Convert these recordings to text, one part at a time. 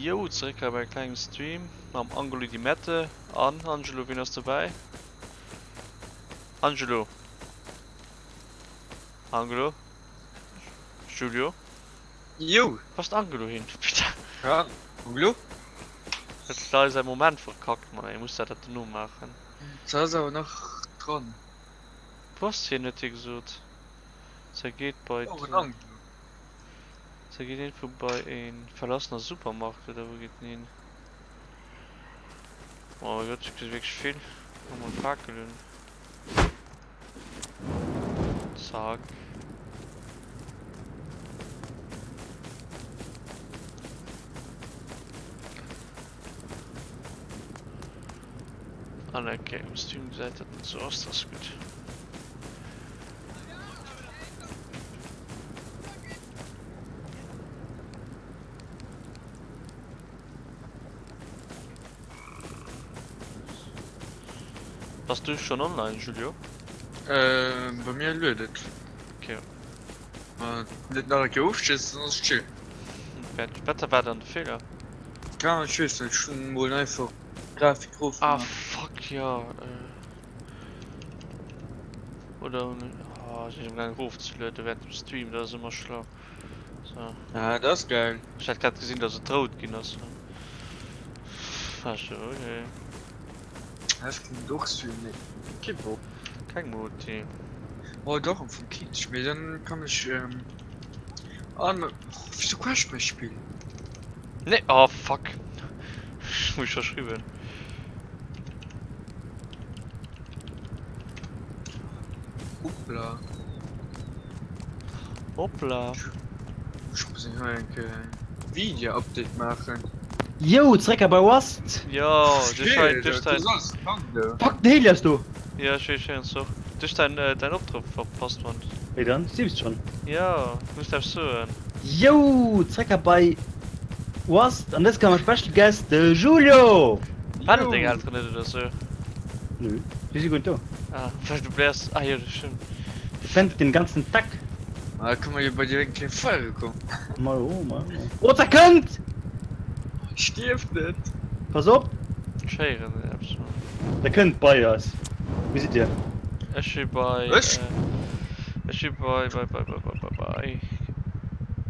Yo, zeréck hei bei klengem Stream mam Angelo Di Mette an Angelo, wien ass dobäi? Angelo? Angelo? Julio? Yo! Wou ass den Angelo hin? Putain! Ja, Angelo? Huet leider säi Moment verkackt, Mann, ey, muss dat dat dono maachen. Se ass awer nach dran. Wou ass hien, huet hie gesot. Se geet bei Och en den. Angelo. Se geet iergendwou bei e verlassener Supermarkt oder wou geet en hin? Oh mein Gott, ech gesi wierklech vill. Hu mol Fakel un. Zack. Ah ne, okay, um Stream gesäit dat net sou aus, dat ass gutt. Bass du schon online, Julio? Äh, bei mir luet et. Okay. Wann et net nach eng Kéier ofstierzt, dann ass et chill. Wat war dann de Feeler? Keine Ahnung, ech weess net, ech hunn mol einfach Grafik rof Ah gemaach. fuck, jo. Oder hunn ech, oh, ech sinn amgaang erofzelueden während dem Stream, dat ass ëmmer schlau. So. Ah, dat ass geil. Ech hat grad gesinn, dass et rout ginn ass. War ech sou, okay. Ech kinnt och streamen, mee kee Bock. Keng Multi. Oh doch, am Fong kinnt ech, mee dann kann ech ähm, ah, oh, wieso crasht mäi Spill? Nee, oh fuck. Ech hu mech verschriwwen. Hoppla. Hoppla. Ech muss hei eng Kéier Video-Update maachen. Yo, zeréck hei bei Rust! Jo, duerch hei, duerch dein. Fuck, den Heli ass do! Jo, ech weess, ech héieren se och. Duerch dein, dein Optrëtt verpasst, Mann. Wéi dann? Streams schon? Jo, muss eppes soen. Yo, zeréck hei bei Rust an dës Kéier mam Special Guest, de Julio! Waren deng Elteren net oder sou? Nö, si si guer net do. Ah, well du bläers. Ah jo, dat stëmmt. De pennt den ganzen Tag. Ah, komm mal hier bei dir eng Kéier feiere kommen. Majo, majo. Oh, da kënnt! Stierf net! Pass op! Ech héieren eppes. Der kënnt bei eis. Wou sidd dir? Ech si bei. Ech? Ech si bei, bei, bei, bei, bei, bei, bei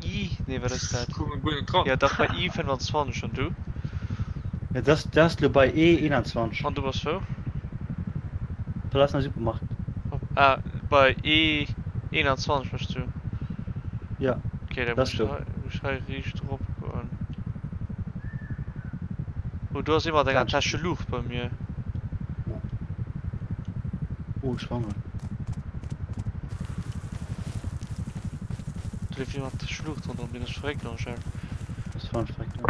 I. Nee, wat ass dat? Kommen guer net dran. Ja, dach bei I 25 an du? Ja, das, das lo bei E 21. An du bass wou? Verlassener Supermarkt. Ah, bei E 21 bass du. Ja. Okay, da muss ich hei, muss ich hei riicht erop goen. Oh, do ass ee mat enger Täsche Luucht bei mir. Oh, ech fannen. Do leeft ee mat Täsche Luucht ronderëm, deen ass verréckt, Angèle. Ass falsch verréckt, ja.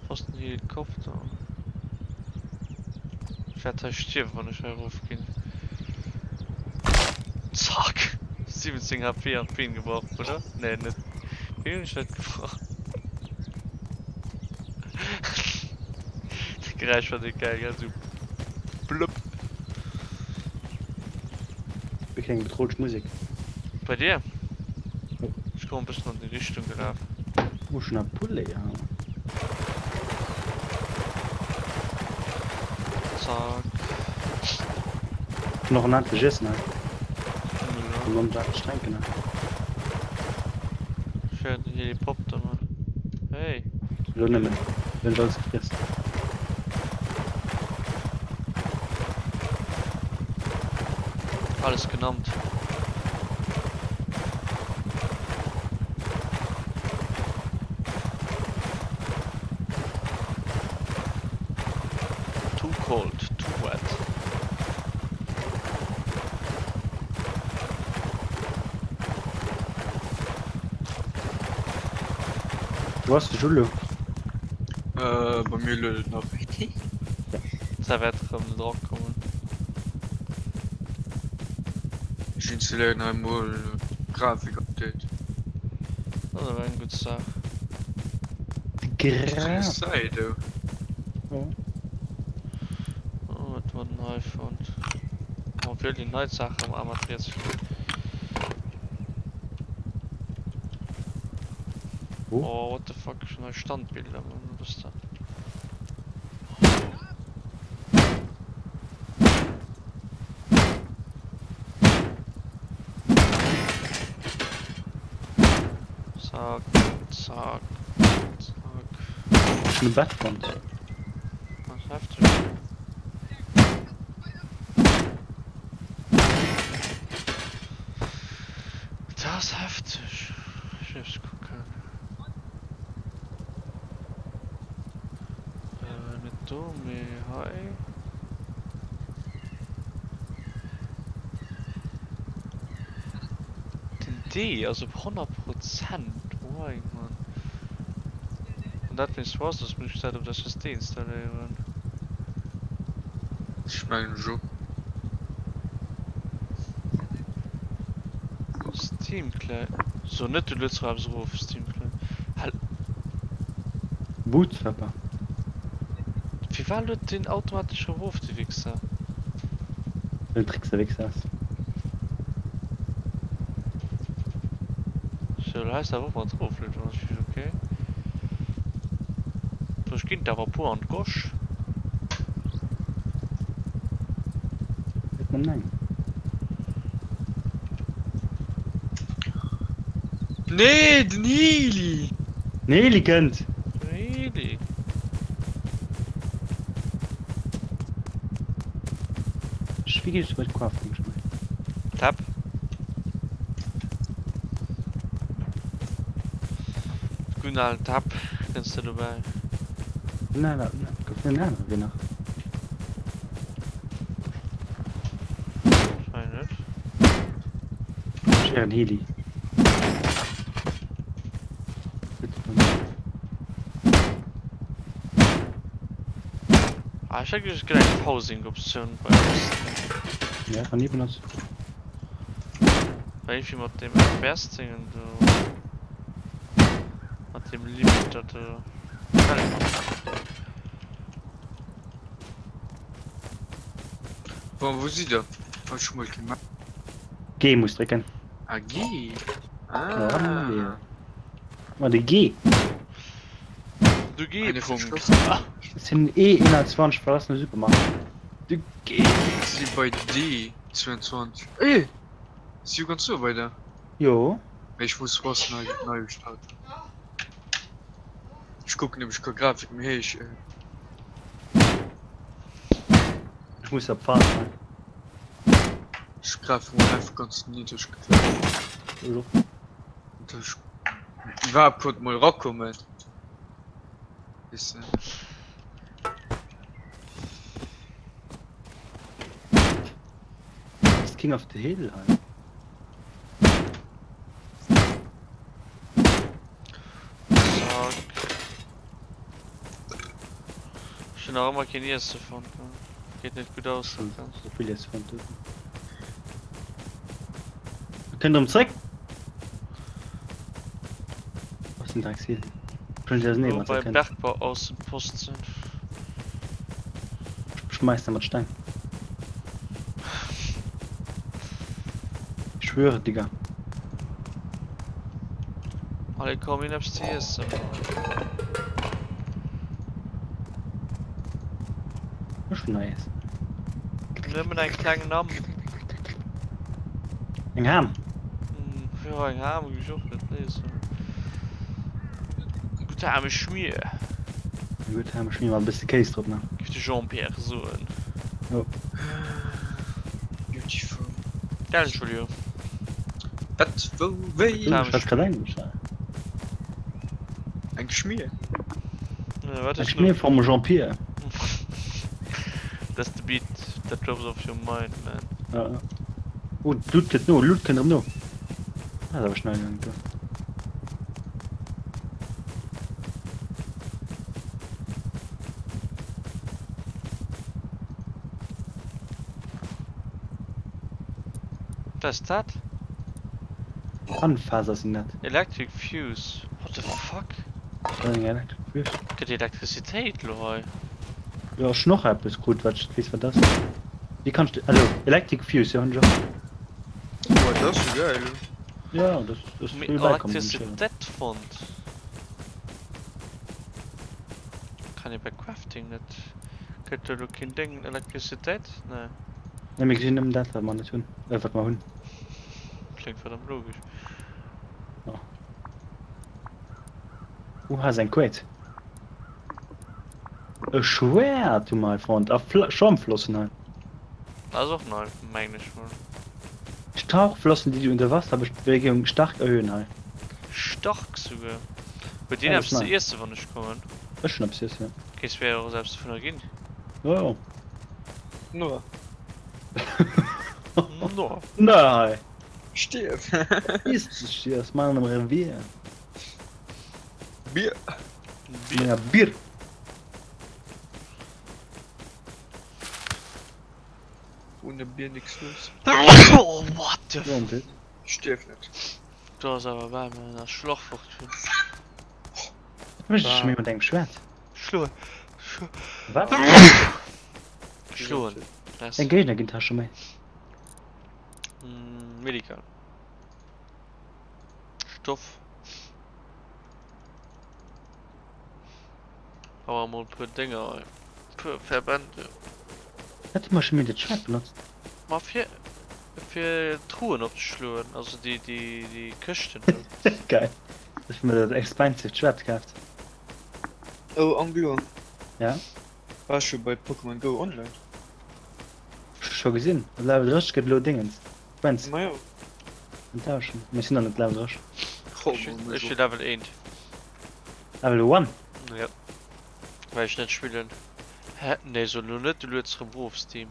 Wo ass den Helikopter? Ech wäert hei stierwen wann ech hei erof ginn. Zack! 17 HP an d'Been gebrach, oder? Nee, net. Wéi hunn ech dat gebrach? Dat Geräisch war net geil, gell? Sou blëpp. Wéi eng bedrohlech Musek. Bei dir? Ech kommen e bëssen an déi Richtung gelaf. Oh, schon a Poulet, ja. Zack. Noch en endlech iessen hei. An dann endlech drenken hei. Ech héieren den Helikopter, Mann. Hey. Lo nëmmen. Lo hunn ech alles gefriess. Alles genannt. Too cold, too wet. Wou ass de Julio? Äh, bei mir luet et nach. Da wäert erëm net erakommen. Ech installéieren hei mol Grafik-Update. Dat ass awer eng gutt Saach. Graf. Sei do. Jo. Oh, wat hu mer denn hei fonnt? Oh, wéi déi nei Saache am Arma 3 ze spillen. Wo? Oh, what the fuck, ech hunn hei Standbilder, Mann, wat ass dat? Zack, zack, zack. Ech hunn e Bett fonnt. Dat ass hefteg. Dat ass hefteg. Ech will eppes kucken. Äh, net do, mee hei. Den D ass op 100 Prozent, why man? An dat wéinst Rust ass, muss ech dat op der SSD installéieren. Ech mengen ech och. Steam Client, so net du lueds erëm eppes erof, Steam Client, hell. Bootstrapper. Firwat lued deen automatesch erof, dee Wichser? Well en Trickser-Wichser ass. Sou, lo heist awer och mat eroflueden, wann ech mech ok. So, ech ginn der awer e puer an d'Gosch. Net nëmmen eng. Nee, den Heli! Den Heli kënnt! Den Heli! Wéi geet et bei d'Crafting Schmei? Tab. Gudden alen Tab kënns de dobäi. Nein, nein, gouf net en anere Wee nach? Wahrscheinlech net. Ech héieren Heli. Ah, ech hätt geduecht et gëtt eng Pausing-Optioun bei Rust. Ja, nach nie benutzt. Well iergendwéi mat deem FPS-Déngen do, mat deem Limiter do. Bon, wou sidd der? Oh, ech hu mol keng Map. G muss drécken. Ah, G. Ah. Ma de G. De G-Punkt. Sinn E21 verlassene Supermarkt. De G. Si bei D22. Eh! Si jo ganz no bei der. Jo. Mee ech muss Rust nei, nei starten. Ech kucken ob ech ka Grafik méi héich. Ech muss op Fahrt man. Ech hu Grafik mol einfach ganz niddreg geklärt. Ech och. Dat ech iwwerhaapt konnt mol rakommen. Weess de. Ass King of the Hill hei. Zack. Ech hunn nach ëmmer keen Iesse fonnt, ne? Geet net gutt aus dat Ganzt. Sou vill Iesse fonnt huet. Mir kënnen erëm zréck. Was den Dreckshill? Schon wieder Wou bei Bergbauaussenpost sinn. Schmeiß da mat Steng. Ich schwöre, Digga. Allez, komm, mir hunn eppes ze iessen. Ech hunn nach ees. Nëmmen eng kleng Nam. Eng Ham? Jo, eng Ham géif ech och net léisen. Eng gutt Hame Schmier. Eng gutt Hame Schmier mat e bësse Kéis drop, ne? Géif de Jean-Pierre soen. Jo. Beautiful. Gell, Julio? Wat, wou, wéi? Du schwätz grad Englesch, hä? Eng Schmier. Wat Eng ass Schmier vum Jean-Pierre. That's the beat that drops off your mind, man. Ja, ja. Oh, d'Blutt kënnt no, d'Blutt kënnt erëm no. Dat ass awer schnell gaangen do. Wat ass dat? Brandfaser sinn dat. Electric Fuse, what the fuck? Wat ass eng Electric Fuse? Gëtt Elektrizitéit lo hei? Jo ech hunn och eppes krut wat ech net weess wat ass. Wéi kann ech de also Electric Fuse jo hunn ech och. Boah dat ass jo geil. Jo dat ass Mee vill bäikomm hunn ech héieren. Elektrizitéit fonnt. Kann ee bei Crafting net gëtt do lo keen Déng Elektrizitéit? Nee. Nee mir gesinn nëmmen dat wat mer net hunn äh wat mer hunn. Kléngt verdammt logesch. Jo. Uh, has eng Quête. E Schwert hu mer hei fonnt a Schwammflossen hei. Dat ass och nei, mengen ech mol. Tauchflossen, déi die Unterwasserbewegung stark erhöhen hei. Stark souguer. Huet deen Ja, dat ass eppes ze nei. iessen, wann ech kommen? Ech hunn eppes ze iessen, ja. Kéints mir och eppes dovunner ginn? Jo, jo. No. No. No hei. Stierf. Iss dech hier aus meinem Revier. Bier. Bier. Menger Bier. Ohne Bier nix los. Oh, what the Gesondheet. Stierf net. Do ass awer bal mol en Schloch fort hunn. Wat mécht ech méi mat engem Schwert? Schloen. Wat? Schloen. Deng Géigner ginn Tasche méi. Medical. Stoff. Awer mol puer Dénger hei. Puer Verbände. Wat hu mer scho méi dat Schwert benotzt? Ma fir fir Truhen opzeschloen, also déi déi déi Këschten do. Geil. Ech hu mer dat expensive Schwert kaaft. Oh Anglo. Ja? War scho bei Pokémon Go online. Scho gesinn. Level 30 gëtt elo Dingens. Quenz. Majo. Enttäuschend. Mir sinn nach net Level 30. Ech si Level 1. Level 1? Ja. Well ech net spillen. Hä? Nee, so lo net, du lueds rem rof Steam.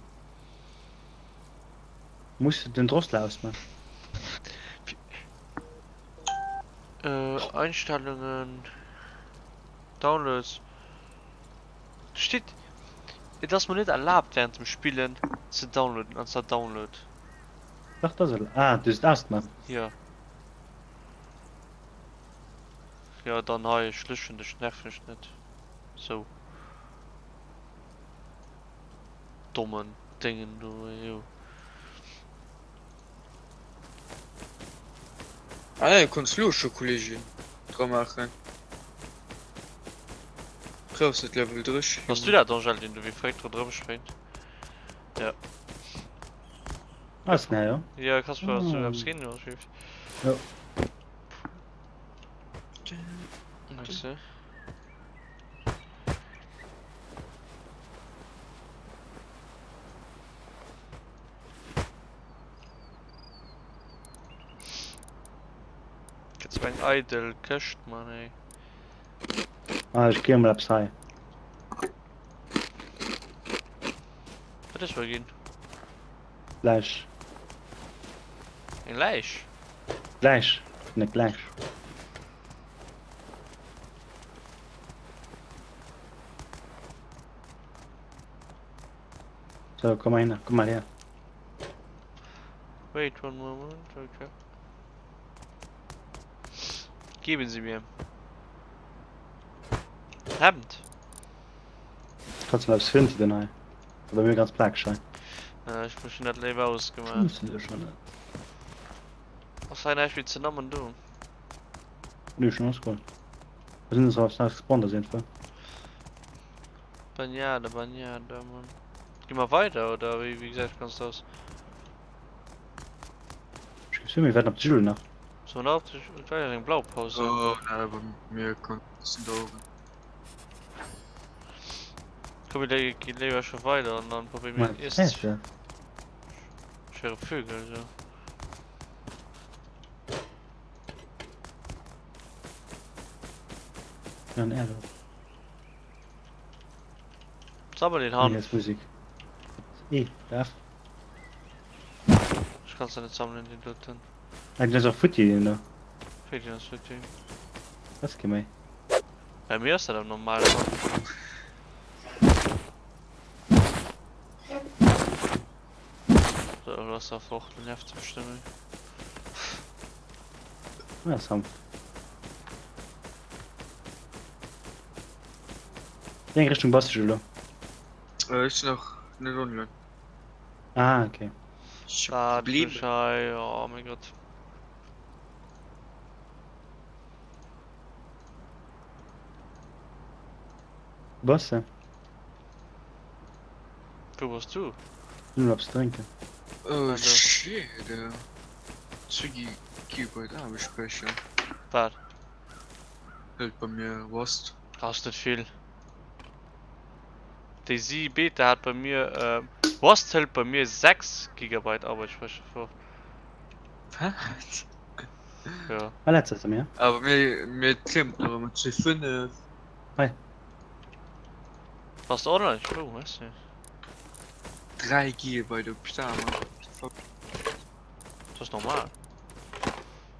Muss de den Drossler ausman? Äh, Einstellungen. Downloads. Do steet, et ass mer net erlaabt während dem Spillen ze downloaden an zwar Download. Dach dat ass erlaabt. Ah, du hues et ausgemaach. Jo. Jo dann hei, ech löschen dech, nerv mech net sou. Dommen Déngen do, jo. Ah nee, du konns lo scho Kollegin dra maachen. Brauchs net Level 3. Bass du dat Angèle deen do wéi verréckt ronderëm spréngt? Ja. Ass ne jo. Ja kanns mer zu eppes ginn oder schief? Jo. Merci. Gëtt sou eng eidel Këscht man ey. Ah, ech gi mol eppes hei. Wat ass wuel ginn? Läich. Eng Läich? Läich, net Gläich. So, komm mal hin, komm mal her. Wait one moment, okay. Geben Sie mir. Hemd. Kannst du mal etwas finden denn hei? Bei mir ganz plakeg hei. Äh, ich muss schon dat léiwer ausgemaach. Müssen wir schon net. Ass hei näischt méi ze nammen do? Nö, schon ausgeholt. Wir sind uns aufs gespawnt, auf jeden Fall. Banjade, Banjade, Mann. Gi mer weider oder wéi, wéi gesäit dat Ganzt aus? Ech géif soen, mir waarden op de Jules nach. Sollen mer nach op de, et war jo eng Blaupause. Oh, nee, bei mir kann et bëssen daueren. Komm, mir gi léiwer scho weider an dann probéiere mir Wat iess. fäert der? Ech héiere Vögel, so. Ja, en Airdrop. Sammel den Hanf. Hier Musik. E, F. Ich kann's net sammeln den doten. Ah, den ass och futti den da. Wéi den ass futti? Was ke méi. Bei mir ass dat am normal. So, du hast da fort, du nervt mech nëmme. Ah, Hanf. Wéi eng Richtung bass du elo? Ech sinn nach net online. Ah, okay. Ech hab Wat Probleme. mech hei, oh mein Gott. Wou bass de? Wou bass du? Ech hunn eppes drénken. Oh Also. shit, 2 Gigabyte Aarbechtsspeicher. Wat? Hëlt bei mir Rust. Ass net vill. Déi Si Beta hat bei mir äh, Rust hëlt bei mir 6 Gigabyte Arbeitsspeicher vor. Wat? Ja. Hei läit se mir. Awer mir mir klimmt nach ëmmer zu 5. Hei. Bass de online? Ich oh, weiß nicht. 3 Gigabyte op Star, Mann. What the fuck? Das ist normal.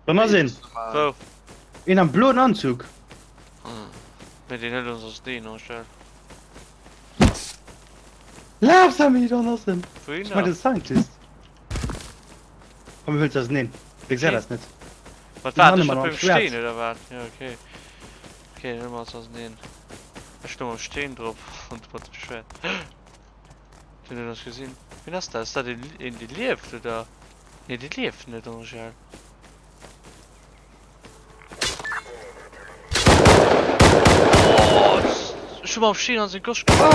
Dann ass een. Wou? Een am bloen Anzug. Mee deen hëlt ons als deen, Angèle. Laf Sammy, dann ass en. Wouhinner? Ech mein den Scientist. Komm, mir hëlt se auseneen. Dee gesäit eis net. Wat Den war? Hanne Ech mat op am dem Schwert. Steen oder wat? Ja, okay. Okay, dann hëlle mer ons auseneen. Ech stoung am Steen drop an du mat dem Schwert. Den huet ons gesinn. Wien ass dat? Ass dat een, een dee lieft oder? Nee, dee lieft net, Angèle. Oh, ech hu mam Steen an seng Gosch Oh,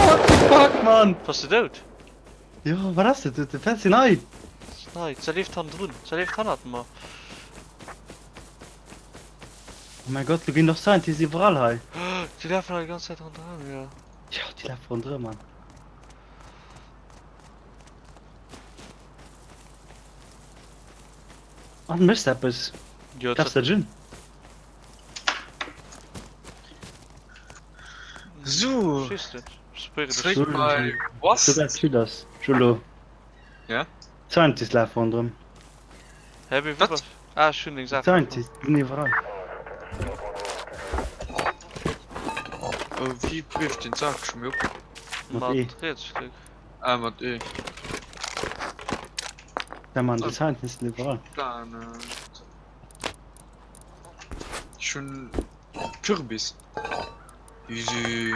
what the fuck, Mann! Bass du dout? Jo, wat ass dat? Dat dat sinn nei! Nei, se leeft hannendrun, se leeft hannert mer. Oh mein Gott, lo ginn doch Scientists iwwerall hei. Déi lafen hei déi ganz Zäit ronderëm, jo. Jo, déi lafe ronderëm, Mann. Mann, méchs de eppes? Jo, Treffs dat un? So, Schießt net. Ech probéiere dech. zréck bei So Rust. dat vill ass, Julo. Ja? Scientists lafe ronderëm. Hä, wéi, wou Wat? bass? Ah, ech hunn deng Saach. Scientists sinn iwwerall. Oh, wéi brieft den Saach scho méi op? Mat Mat E. Rietsklick. Ah, mat E. Ja Mann, déi Scientists sinn iwwerall. Planet. Ech hunn Kürbis. Easy.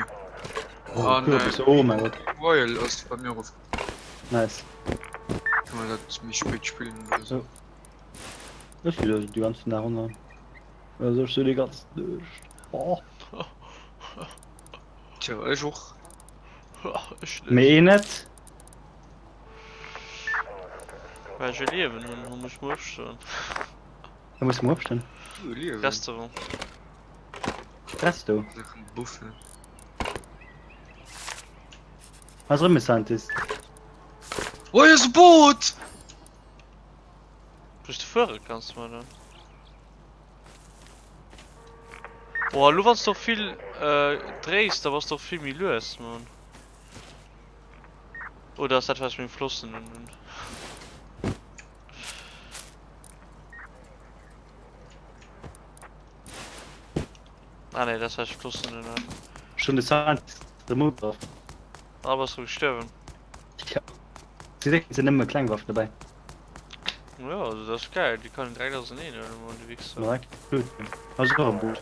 Oh, An Kürbis, oh mein Gott. Royal ass bei mir erof. Nice. Kann man dat méi spéit spillen oder sou. Ech si déi ganzen Dag online. Also ech si déi ganz Nuecht. Oh. Tja, ech och. Ech net. Mee een net. Well ech e Liewen hunn, hu muss mer opstoen. Da muss mer opstoen. Du Liewen. Restaurant. Resto. Sachen buffen. Ass erëm e Scientist. Oh, hier ass e Boot! Wou s de fuere kanns man dann. Boah, lo wanns de och vill dréis, da bass de och vill méi lues man. Oder ass dat wat ech meng Flossen un hunn? Ah nee, dat wat ech Flossen un hunn. Ech hunn de Scientist erëm ugegraff. Ah, bass du gestuerwen? Ja. Si sinn nëmme kleng Waffen dobäi. Ja, also dat ass geil, déi kann een direkt auserneen huelen, man, déi Wichser. Direkt looten. Ass och e Boot.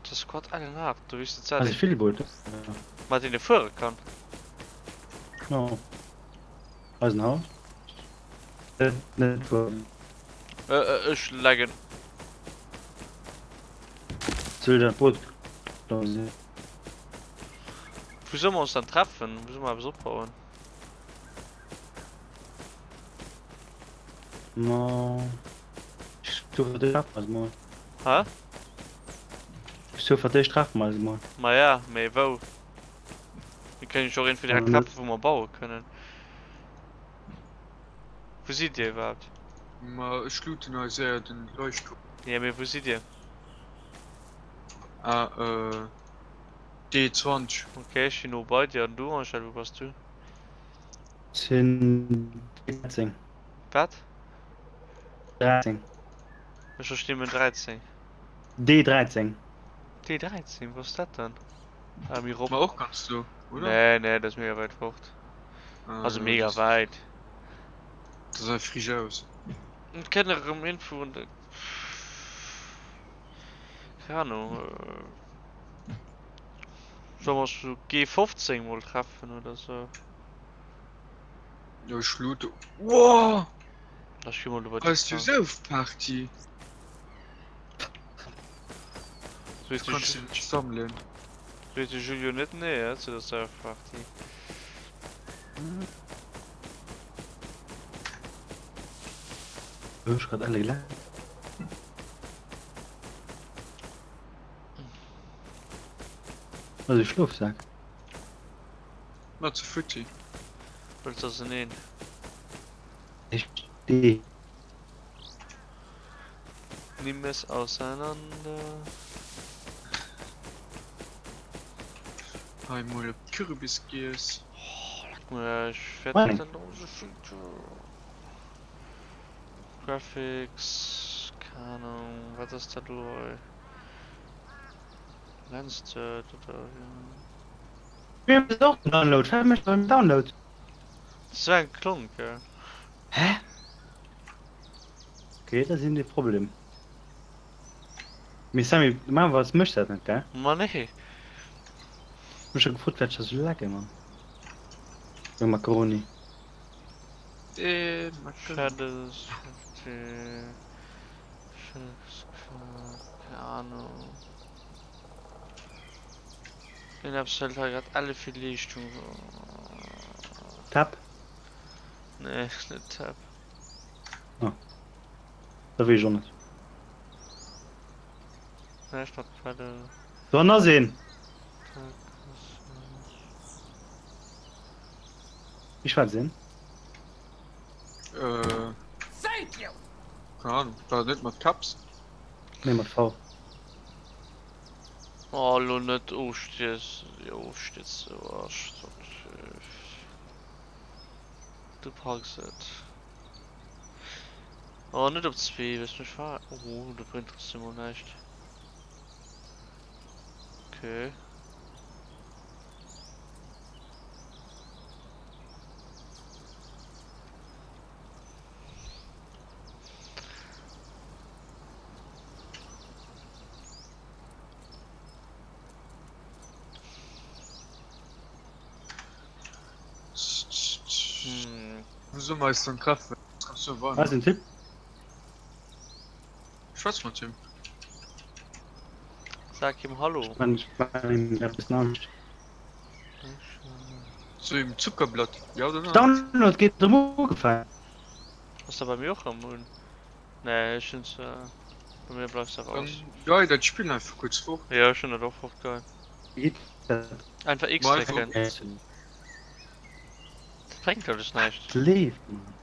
Dat ass Squad 81, do weess de Ass e vill Booter. Mat deene fuere kann. No. Eisen Haus. Net net fueren. Ech laggen. Soll dat Boot do sinn? Wou solle mer ons dann treffen? Wou solle mer eppes opbauen? Ma zu fir d'éischt treffen mer eis mol. Hä? Zu fir d'éischt treffen mer eis mol. Ma ja, mee wou? Mir kënnen jo och iergendwéi direkt treffen, wou mer baue kënnen. Wou sidd dir iwwerhaapt? Ma ech looten hei séier den Leuchtturm. Ja, mee wou sidd dir? Ah, äh. D20. Ok, ech sinn no bei dir. An du, Angèle, wou bass du? Sinn 13. Wat? 13. Ech verstinn nëmmen 13. D13. D13, wou ass dat dann? Ah, méi rop. Ma och ganz do, oder? Nee, nee, dat ass mega wäit fort. Ah, Also jo, mega das, wäit. das ass einfach frisch aus. Et kënnt erëm Info un de. Keng Ahnung. Solle mer ons zu G15 mol treffen oder sou? Jo ech loote. Woah! Ech gi mol iwwer Hei ass jo Saufparty. Sou Du kanns jo net sammelen. Seet de Julio net nee he zu der Saufparty. Hu ech grad elle gelaacht. Also Schlofsak. Mat ze futti. Wëlls auseneen? Ech steh. Nimm es auseinander. Hei mol e Kürbis giess. Oh, leck mech, ech wäert net elo sou vill. Graphics, keng Ahnung, wat ass dat elo hei? Lens-Zert oder wéi? Mir ass och den Download, wat mécht beim Download? Dat war eng Klon, gell? Hä? Okay, da sinn de Problem. Mee Sammy, normalerweis mécht dat net, gell? Ma nee. Mech scho gefrot, wat ech da sou lecken, Mann. Meng Macaroni. Dee Macaroni. Shadows of the Keng Ahnung. Deen eppes hëlt hei grad elle vill Leeschtung. Tab? Nee, net Tab. Ah. Da weess ech och net. Näischt mat Quelle. Do ass een! Wéi schwätzt een? Äh. Keine Ahnung, war dat net mat Caps? Nee, mat V. Oh, lo net ofstierzen, ofstierzen, oh, Du packs et. Oh, net op zwee, wëlls mech ver... Oh, dat bréngt trotzdem mol näischt. Okay. Hm. Wou solle mer eis dann treffen? Hei ass en Typ. Schwätz mat him. Sag him Hallo. Ech man, ech man him eppes anescht. So him Zuckerblatt, ja oder nein? Download geet erëm ugefaangen. Ass der bei mir och erëm un? Nee, ech hunn se. Bei mir bleift se Dann raus. gei dat Spill einfach kuerz fort. Jo, ech hunn dat och fort gein. Wéi geet dat? Einfach X Ma einfach drécken. Dat bréngt alles näischt. Dat leeft, Mann.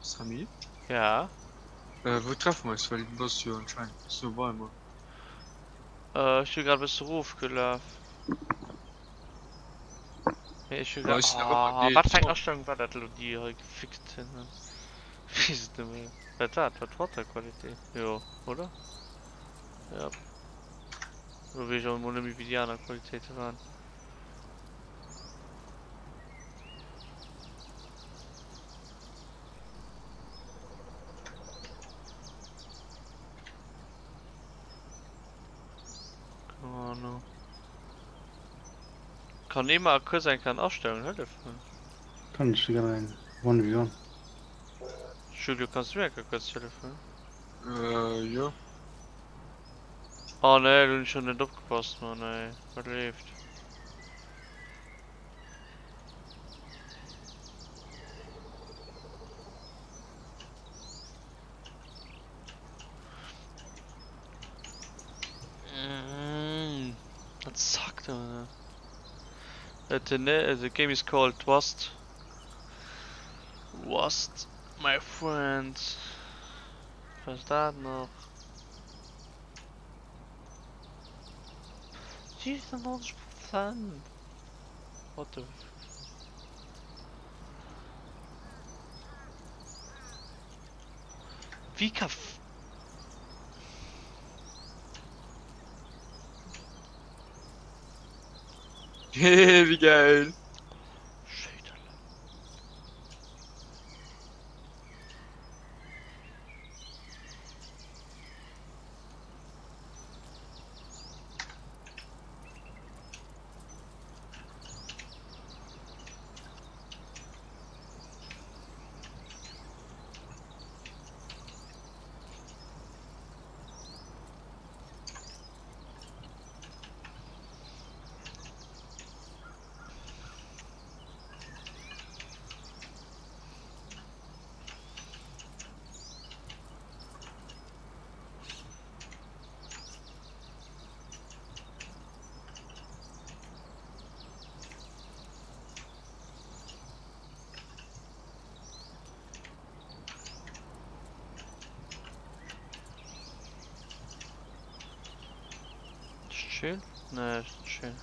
Samy? Ja? Äh, wou treffe mer eis? Well du bass jo anscheinend bass no bei mer. Äh, ech si grad e bësse rofgelaf. Mee ech hu Ja, grad. ech sinn nach ëmmer Ah, dee wat fir eng Zombie. Astellung war dat elo, déi hei gefixt hunn? Weess et net méi. Wat war dat? War d'Waterqualité? Jo, oder? Ja. Elo weess ech awer mol net méi, wéi déi aner Qualitéite waren. Keng Ahnung. Kann ee mer kuerz eng Kéier an Astellungen hëllefen? Kann ech dir eng 1v1? Julio, kanns du mir eng Kéier kuerz hëllefen? Äh, jo. Oh nee, do hunn ech jo net opgepasst, Mann ey. Wat leeft? Dat sackt awer. The game is called Rust. Rust, my friend. Was ass dat nach? 97 Prozent! What the f. Wéi ka. Hehe, wéi gäil! Schéiderle. Schön? Nee, ist nicht schön.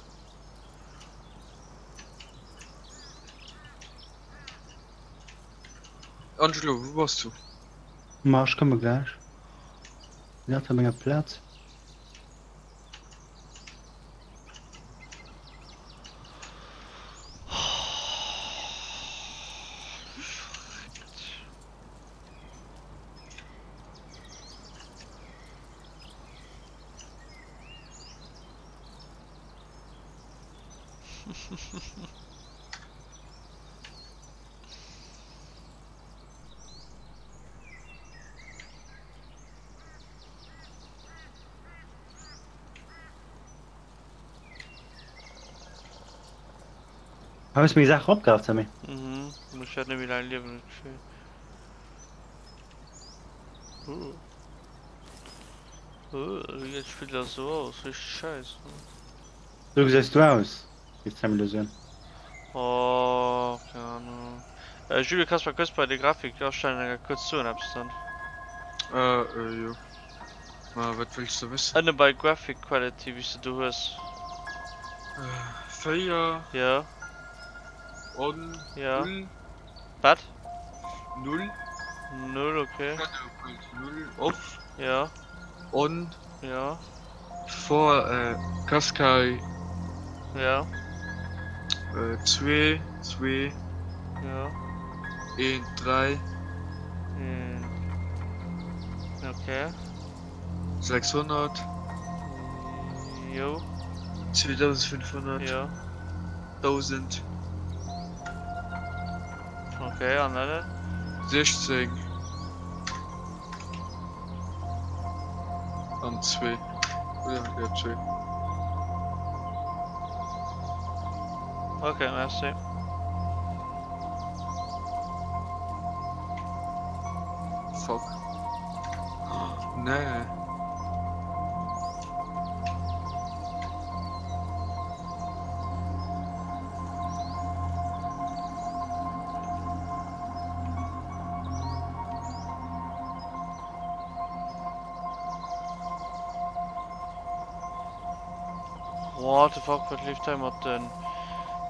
Angelo, wou bass du? Ma ech komme gläich. Sinn grad op menger Plaz. Hues meng Saach opgerafft, Sammy? Mhm, ech wäert net méi laang liewen, hunn ech d'Gefill. Uh. Uh, wéi geet d'Spill da sou aus? Richteg scheiss, ne? Sou gesäis du aus, géif d'Sammy lo soen. Oh, keng Ahnung. Äh, Jules, kanns mal kuerz bei de Grafikastellungen enker kuerz soen eppes dann? Äh, äh, jo. Ma wat wëlls de wëssen? Ënne bei Graphic Quality, wéi s de do hues. 4. Jo. On. Jo. 0. Wat? 0. 0, okay. Shadow Quality 0, off. Jo. On. Jo. For, äh, Qashqai. Jo. 2, 2. Jo. 1, 3. 1. Okay. 600. Jo. 2500. Jo. 1000. Okay, an ënnen? 16. An 2. Oder? Ja, 2. Okay, merci. Fuck. Nee. What the fuck, wat leeft hei mat den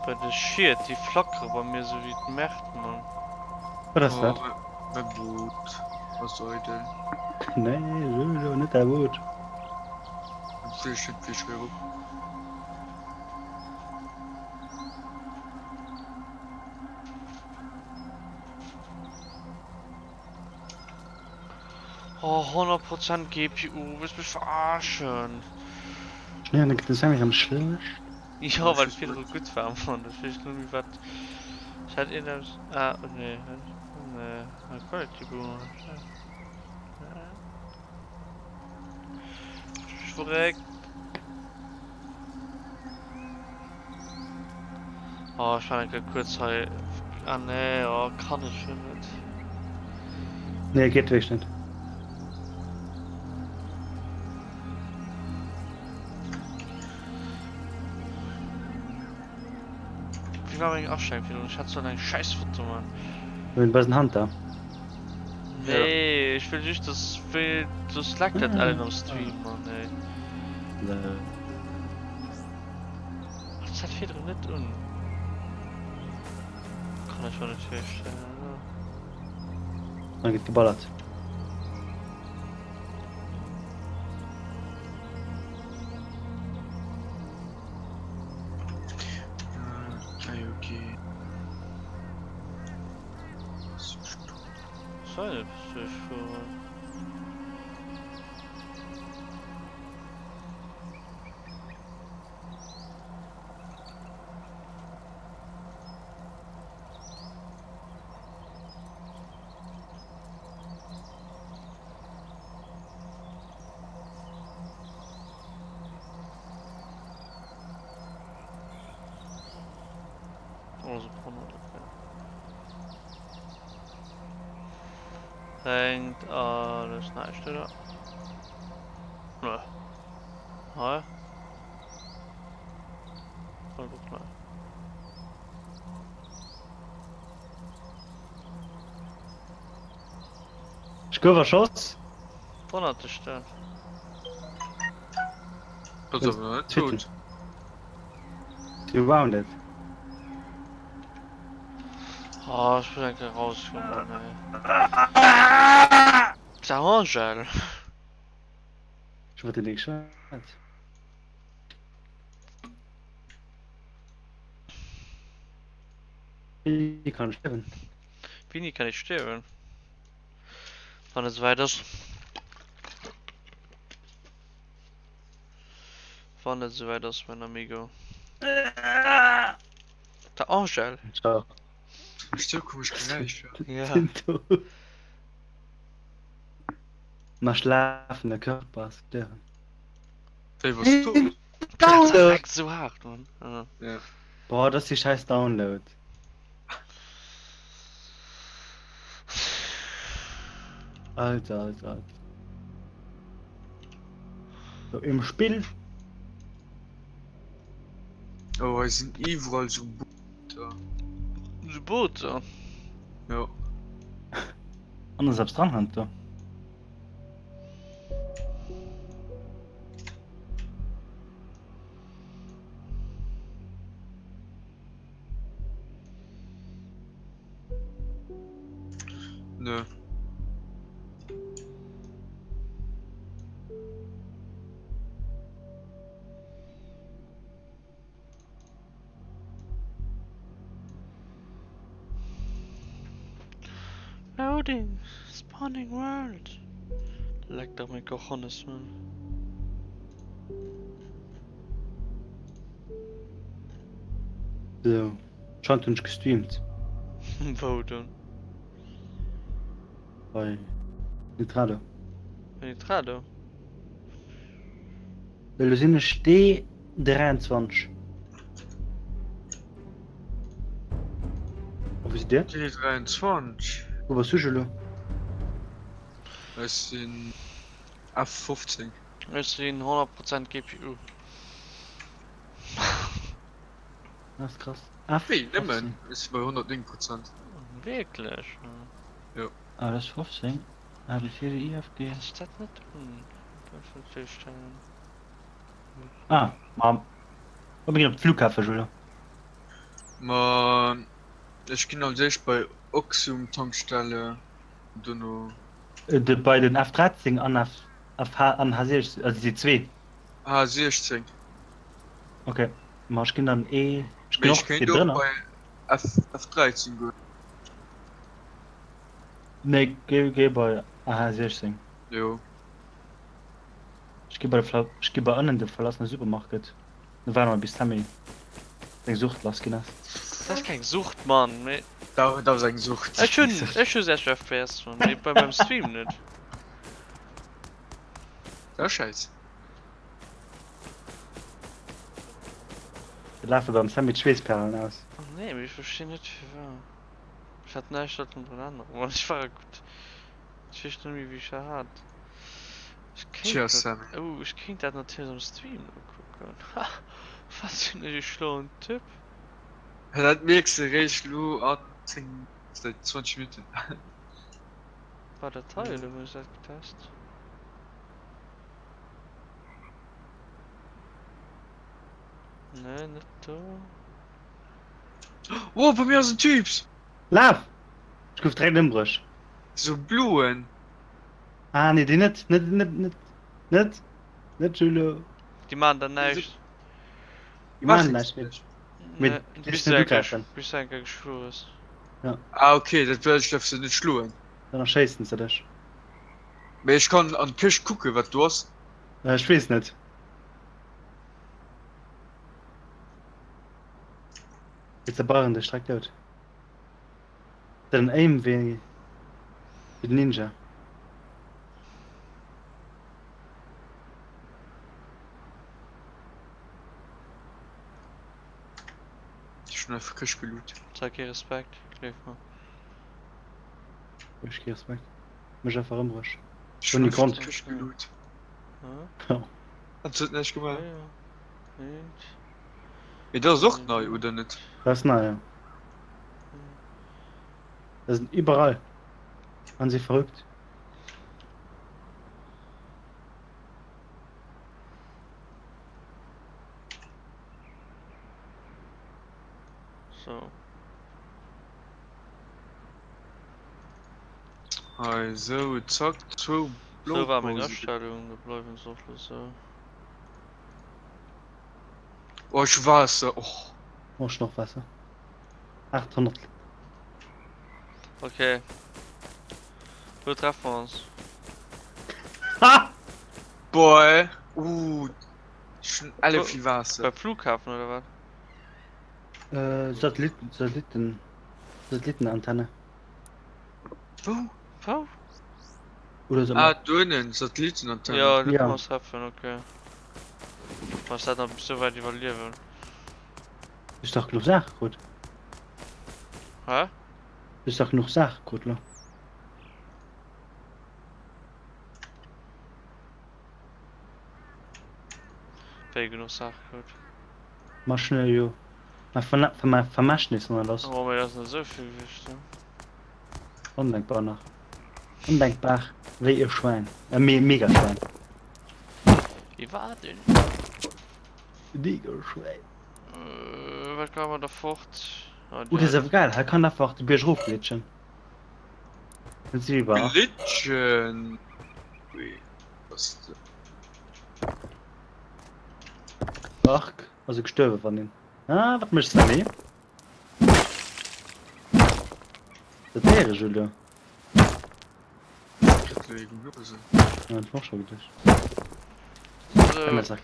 bei de Schied, déi flackere bei mir sou wéi d'Merd, Mann. Wat ass dat? Oh, mein Boot ass eidel. Nee, Jojo, net däi Boot. Vläicht net wéi schwéier op. Oh, 100 Prozent GPU, willst mich verarschen? Nee, dann gëtt de Sammy rëm schlecht. Jo, well et virdru gutt war, Mann. Ech weess net méi wat. Ech hat iergendeppes. Ah, nee, nee, Quality Boost. Ech verréckt. Oh, ech war eng Kéier kuerz hei. Ah nee, oh, kann ech jo net. Nee, geet wierklech net. Wéi war meng Astellung virdrun? Ech hat sollen eng scheiß Foto man. Mir hunn en Hunter. Nee, ech wëll just dass wéi du leckt dat ellen am Stream, Mann, ey. Ach, das hat virdrun net un. Kann ech mer net virstellen, oder? Dann gëtt geballert. Soll net duerchfueren. Also okay. Brengt alles näischt, oder? Nö. Hei. Ech gouf erschoss. Wonnert dech dat? Dat ass awer net dout. Surrounded. Oh, ech muss eng Kéier rauskommen, ey. Der Angel. Ech wollt dir geschwat. Wéini kann ech stierwen? Wéini kann ech stierwen? Wann et esouwäit ass. Wann et esouwäit ass, mein Amigo. Der Angel. Ciao. Mécht sou komesch Geräischer. Ja. Ma schlafender Körper ass stierwen. Wéi bass du tot? Download! Sou haart, Mann. Ja. Boah, dat ass déi scheiß Download. Alter, alter, alter. So, im Spill. Oh, hei sinn iwwerall sou Booter. Sou Booter? Jo. An ass eppes dran hannert do? Nö. Loading, spawning world. Leck dach meng Cojones, Mann. So, anscheinend hunn ech gestreamt. Wou denn? Bei Nitrado. Bei Nitrado? Elo sinn ech D23. A wou sidd dir? D23. Wou bass du Julo? Ech sinn F15. Ech sinn 100 Prozent GPU. Dat ass krass. Wéi nëmmen? Ech si bei 109 Prozent. Wierklech? Jo. Ah dat ass 15. A B C D I F G. Ass dat net un Duerstellen? Ah, ma mir ginn op de Flughafen, Julo. Ma ech ginn als éischt bei Oxum Tankstelle, dono. De bei den F13 an F F H an H16, also déi zwee. H16. Ok, ma ech ginn dann ee, ech Mee ginn ech och kéint fir och drënner. bei F F13 goen. Nee, géi géi bei AH16. Jo. Ech gi bei de Fla ech gi bei ënnen de verlassene Supermarket. Do waarde mer bis Sammy seng Sucht lass ginn ass. Dat ass keng Sucht, Mann, mee. Dach, et ass eng Sucht. Ech hunn ech hu 60 FPS, Mann, mee bei beim Stream net. Dat ass schäiss. Da lafe beim Sammy d'Schweessperlen aus. Nee, mee ech verstinn net firwat. Ech hat näischt sollten drun änneren, well ech war gutt. Ech weess net méi wéi ech dat hat. Ech kéint Tja dat, Sammy. oh ech kéint dat natierlech am Stream nokucken. Ha, wat sinn ech e schlauen Typ. Dat mierks de réischt lo an 10, 20 Minutten. War dat hei oder wou hunn ech dat getest? Nee, net do. Oh, bei mir ass en Typs! Laf! Ech gouf direkt ëmbruecht. Sou bloen. Ah nee, déi net, net, net, net, net, net Julo. Déi maachen der näischt. Déi maachen näischt méi. Mee Bis du eng Kéier, bis du eng Kéier geschloe hues. Ja. Ah okay, dat bedeit ech däerf se net schloen. Dann erschéissen se dech. Mee ech kann an d'Këscht kucken wat do ass. Ech weess net. Déi zerbrauchen dech direkt dout. Huet en Aim wéi den Ninja. Ech hun einfach Këscht geloot. Zeig kee Respekt, gleef mer. Ech kee Respekt. Mech einfach ëmbruecht. Ech hun Ouni einfach Grond. d'Këscht geloot. Hm? An se huet näischt gemaach. Ja, ja. Eent. Mee dat ass och nei, oder net? Dat ass nei, ja. Dat sinn iwwerall. An si verrückt. So. Hei, sou, zack, zwou So war meng Blaupause. Astellung, da bleiwen se och lo sou. Oh, ech hu Waasser, och. Oh, ech hunn och Waasser. 800 Liter. Okay. Wou treffe mer ons? Ha! Boah, uh, ech hunn elle vill Waasser. Beim Flughafen oder wat? Äh, Satelliten, Satelliten, Satellitenantenne. Wou? Wou? Oder so. Ah, do ënnen, Satellitenantenne. Ja, do Ja. kënne mer ons treffen, okay. Wann ech dat nach bis souwäit iwwerliewen. Du hues dach genuch Saache krut. Hä? Du hues dach genuch Saache krut lo. Wéi genuch Saache krut? Ma schnell jo. Mä Vermächtnis an lass. Oh, mee dat ass net esou vill gewiescht, ne? Ondenkbar nach. Ondenkbar wéi e Schwäin. E me Megaschwäin. Wie war den? Megaschwäin. Äh, wat kann man da fort? Ah, Uh, das ist awer geil. Hei kann einfach de Bierg rofglitschen. Dat si wéi bei Ark. Glitschen. Ui, was de. Ark ass e gestuerwe wann een. Ah, wat méchs de Sammy? Dat héiere ech elo. Ja, ech och scho geduecht.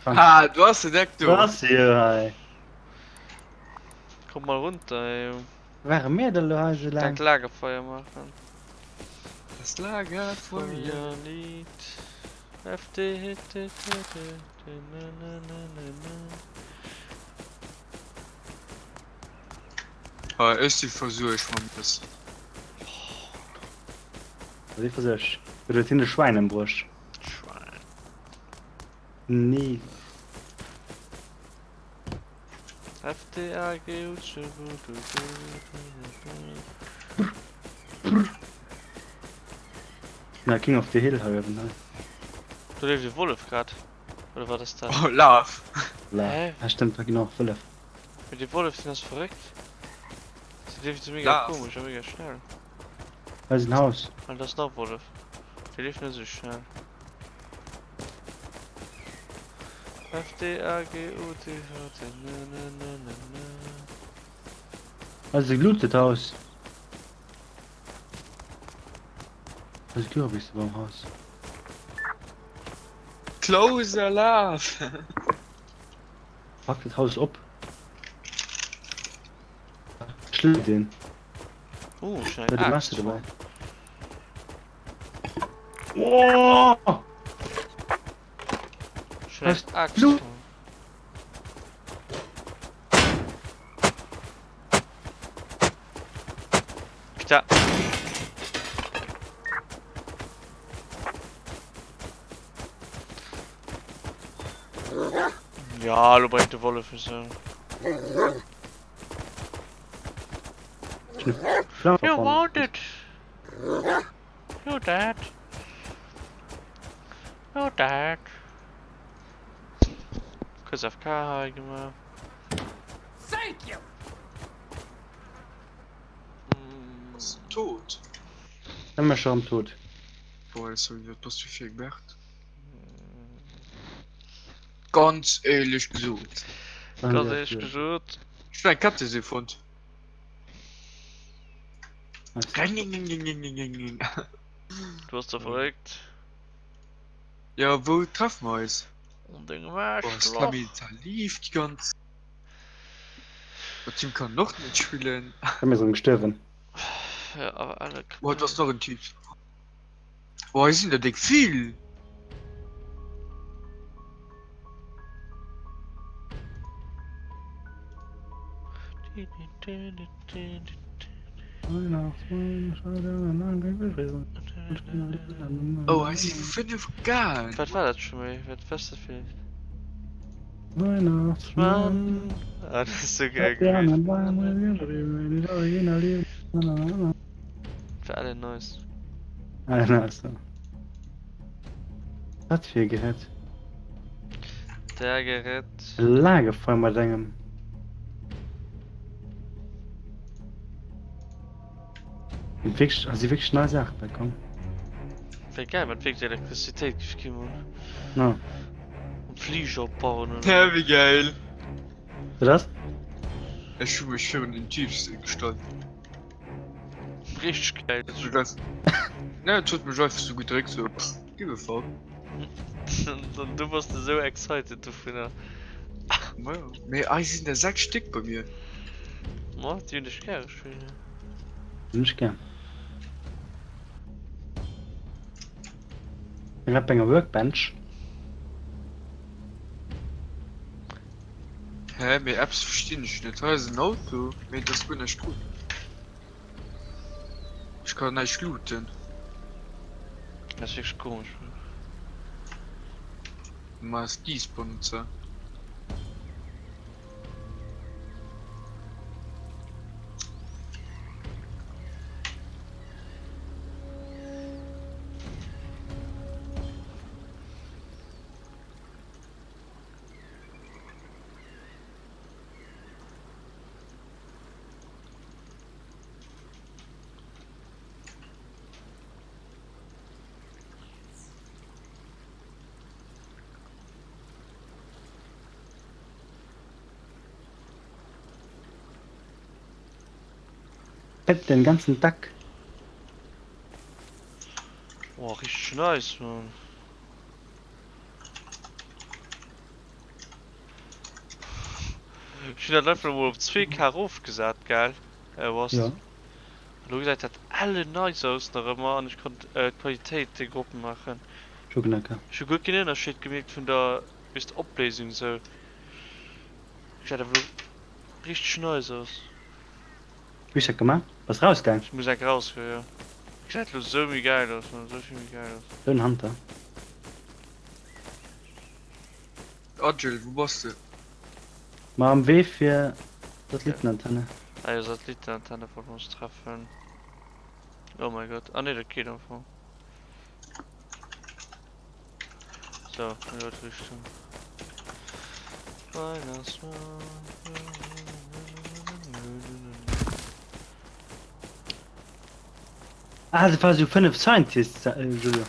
Ah, du hast den Eck do. Was hier hei? Komm mal runter, ey. Ware mir da lo hei so Dank laang? Lagerfeuer machen. Das Lagerfeuer. liegt. F D T T T T na na na na na. Ah, ech si versuergt mam Bëss. Si versuergt. Huet huet hien de Schwäin ëmbruecht? Schwäin. Nee. F D A G U C U D D D. Na, King of the Hill hei uewen hei. Do leeft e Wollef grad. Oder wat ass dat? Oh, Laf. Laf. Hä? Ah, stimmt, da ginn och Wëllef. Mee déi Wollef sinn ass verréckt. Se leeft esou mega Laf. komesch a mega schnell. Hei ass en Haus. An dat ass nach Wollef. Déi leeft net esou schnell. F D A G U T H T N N N N N. Hei ass e gelootet Haus. Hei ass e Kürbis beim Haus. Close the love. Pack dat Haus op. Schléit een. Oh, ech hunn eng Wat machst Aaxt du dobäi? fonnt. Oh! Ech hunn eng Aaxt Blut. fonnt. Putain. Ja, lo bréngt de Wollef mech ëm. You want it! You dead! You dead! Kuerz AFK hei gemaach. Thank you! Ass en tot? Ëmmer scho am Tod. Boah, sorry, wat bass du fir e Bert? Ganz éierlech gesot. Ganz éierlech gesot. Ech hunn eng Ketteseë fonnt. Du bass der verréckt. Ja, wou treffe mer eis? An dengem Aarschloch. Lief déi ganz. Dat Team kann och net spillen. Mir sinn gestuerwen. Ja, awer alle. Oh, et ass nach en Typ. Oh, hei sinn der déck vill. Oh, hei si 5 Gaen. Wat war dat scho méi? Wat was dat fir een? Weihnachtsmann. Ah, dat ass sou geil gewiescht. War alle nice. Alle nice, ja. Wat fir e Gerät? Der Gerät. Lagerfeuer mat engem. Wierklech, also wierklech nei Saache bei komm. Wär geil, wann wierklech Elektrizitéit géif ginn, Mann. Ja. Und Flieger opbauen oder. Hä, wéi geil. Wat ass? Ech hu mech virun den Typ gestallt. Richteg geil. Dat huet mech Ne, et huet mech einfach sou gedréckt, sou give a fuck. An du bass de sou excited dovunner. Ma jo. Mee hei sinn der 6 Stéck bei mir. Ma déi hunn dech gäre, Julien. Hunn ech gär. Eng op enger Workbench. Hä, mee eppes verstinn ech net. Hei ass en Auto, mee et ass guer näischt drun. Ech kann näischt looten. Dat ass wierklech komesch. Ma ass despawned zwar. Fett den ganzen Dack. Oh, richtig nice, man. Ech hunn dat einfach emol op 2K erofgesat, gell? Äh, was? Ja. Elo gesäit dat ellen nice aus nach ëmmer an ech konnt d'Qualitéit déck erop maachen. Schugnacke. Ech hu guer keen Ënnerscheed gemierkt vun der, weess de, Opléisung sou. Gesäit awer elo richteg nice aus. Wéi hues dat gemaach? Bass rausgaang? Ech muss enk rausgoen, jo. Gesäit elo sou méi gäil aus, man, sou vill méi gäil aus. Lone Hunter. Agile, wou bass de? Ma am Wee fir Satellitenantenne. Ah jo, Satellitenantenne wollten mer ons treffen. Oh mein Gott. Ah nee, dat geet am Fong. So, in die Richtung. Weihnachtsmann. Ah, dat war sou 5 Scientists, Julio.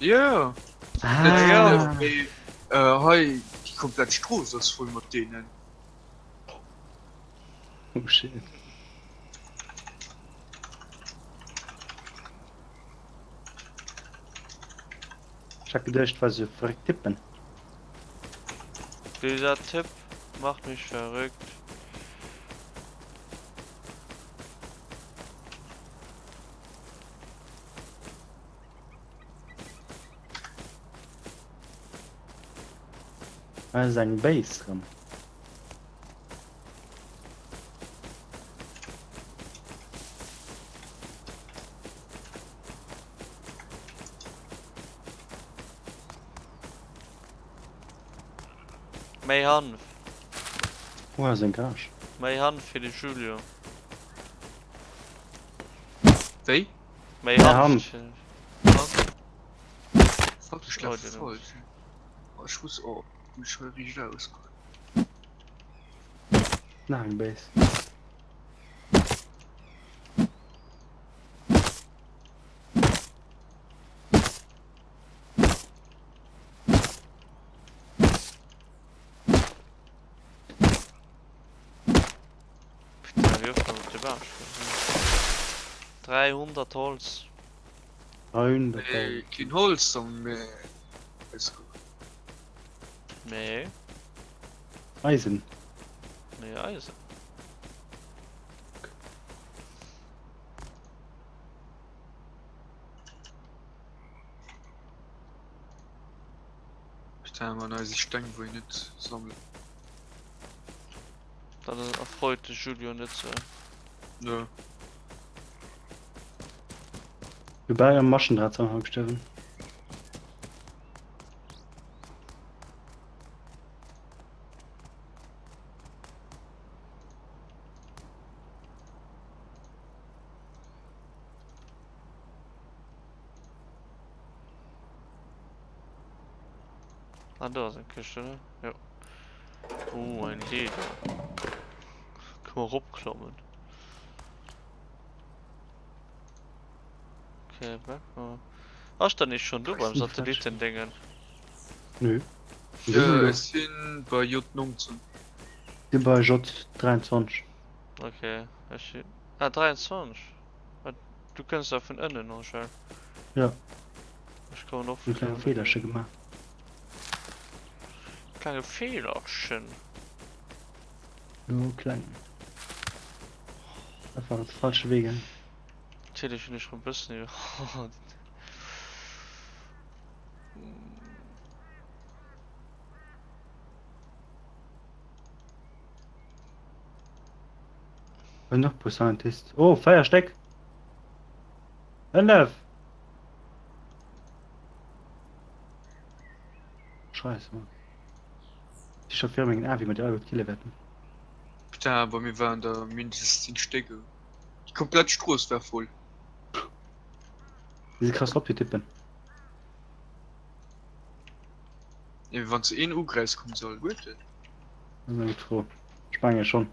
Jo. Ah. Mee hei déi komplett Strooss ass voll mat deenen. Oh shit. Ech hat geduecht, war sou verréckt Typen. Dieser Typ macht mich verrückt. Hei ass eng Base rem. Méi Hanf. Wo ass eng Garage? Méi Hanf fir de Julio. Wéi? Méi Hanf. Fuck, ech laf falsch. Oh, ech muss oh, muss hei riicht aus. Nach eng Base. öfter op de Bam springen. 300 Holz. 300 Mee Holz. keen Holz dann, mee alles gutt. Mee. Eisen. Mee Eisen. Putain, man eise Steng wou een net sammelen. Dat erfreut de Julio net sou. Nö. Dobäi am Maschendrahtzaun gestuerwen. Ah, do ass eng Këscht, oder? Jo. Oh, eng Leeder. Kann man eropklammen. Okay, Backup. Ass dann nicht schon do beim Satellitendingen? Nö. Äh, ech sinn bei J19. Sinn bei J23. Okay, ech si. Ah, 23. Du kënns da vun ënnen, Angèle. Ja. Ech kommen och vun vun ënnen. Klenge Feelerche gemaach. Klenge Feelerchen? Jo, kleng. Einfach de falsche Wee gaangen. Natierlech hunn ech rëm bëssen iwwer. Hun nach puer Scientists. Oh, 4 Steck! 5! Scheiße, Mann. Ich schon viru mengen Aen, wéi mer déi alleguer kille wäerten. Putain, bei mir waren der mindestens 10 Stéck. Déi komplett Strooss war voll. Déi si krass drop, déi Typen. Nee, wann se een ugräifs, kommen se alleguerten. Dat ass eng gutt Fro. Ech menge schonn.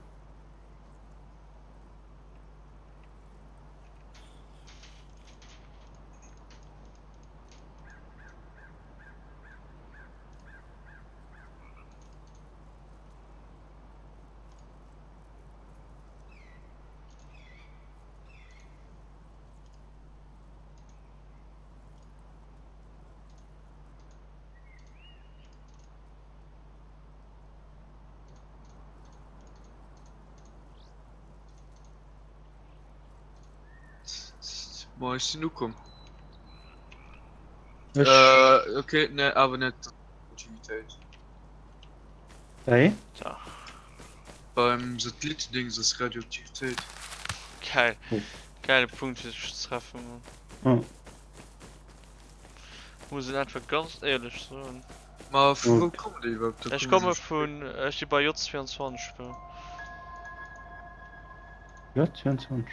Ma ech sinn ukomm. Ech. Äh, okay, ne, awer net Aktivitéit. Wéi? Tja. Beim Satellitendings ass Radioaktivitéit. Geil. Oh. Geile Punkt fir sech ze treffen, Mann. Oh. Muss een einfach ganz éierlech soen. Ma vu wou kommt Dir iwwerhaupt? Ech komme vun, ech si bei J22 do. J22?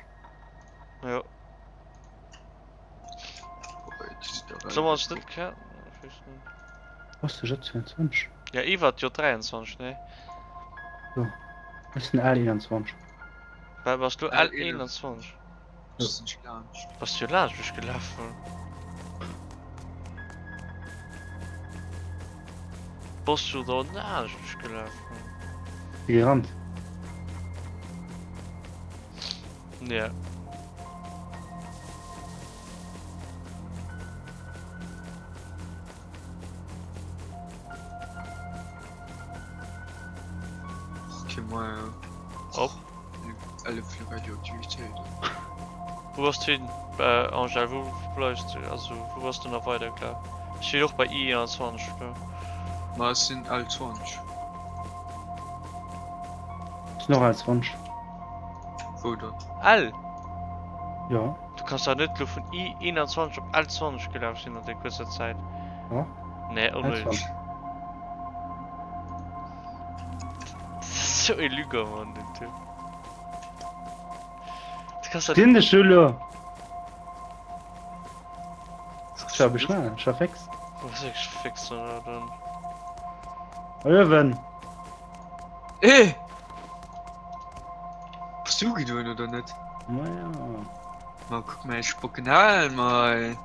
Jo. Solle mer ons net kennen? Ech weess net. Bass de J22? Ja iwwert J23, nee? Jo. Ech sinn L21. Wat bass du L21? Bass du laanscht mech gelaf? Bass du da laanscht mech gelaf? Gerannt. Ja. Okay, mal. Op. Alle vill Radioaktivitéit. Wou bass du hin, äh, Angèle? Wou bleifs du? Also, wou bass du nach weider gelaf? Ech sinn och bei I21 do. Ma ech sinn L20. Ech sinn och L20. Wou dann? L? Jo. Du kanns dach net lo vun I21 op L20 gelaf sinn an där kuerzer Zäit. Jo. Nee, onméiglech. L20. Sou ee Lüger, Mann, den Typ. Du kannst Stinn de Julio! Ech war schnell, ech war fix. Du bass wierklech fix, oder dann? Uewen! Eh! Bass du ugedoen oder net? Maja. Ma kuck mei spocken Helm hei.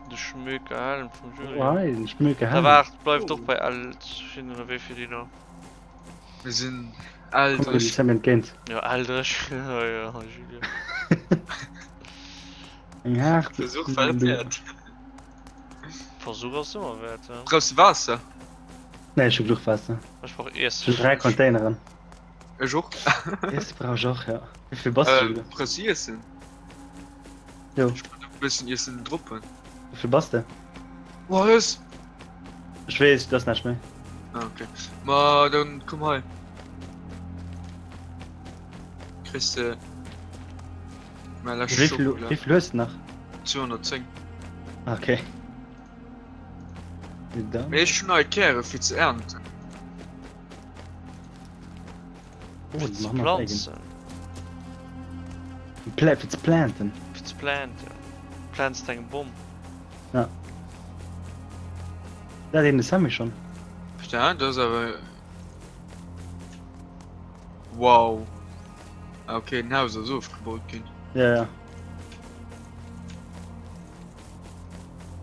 De schmöke Helm vum Julio. Oh hei, den schmöke Da Helm. waart, bleift och bei L, ech sinn ënnerwee fir déi do. Mir sinn. Komm dem Sammy entgéint. Jo, Eldrech. Jo, jo, Julio. Eng haart. Versuch war et wäert. Versuch ass ëmmer wäert, ja. Brauchs de Waasser? Nee, ech hu genuch Waasser. Ech brauch Ech hunn Iessen. 3 Containeren. Ech och. Iesse brauch ech och, ja. Wéi vill bass du, Julio? Brauchs du Iessen? Jo. Ech kann e bëssen Iessen droppen. Wéi vill bass de? Was? Ech weess, du ass näischt méi. Ah, okay. Ma dann komm hei. Kriss de mäi leschte Wéi vill, Schokola. wéi vill hues de nach? 210. Ah, okay. Dann. Mee ech hunn hei Käre fir ze ernten. Oh, Fir ze machen wir eigen. planzen. Pla fir ze planten. Fir ze planten. Planzt eng Bomm. Ja. Dat een de Sammy schon. Putain, dat ass awer. Wow. Ah, okay, den Haus ass ofgebaut ginn. Ja, ja.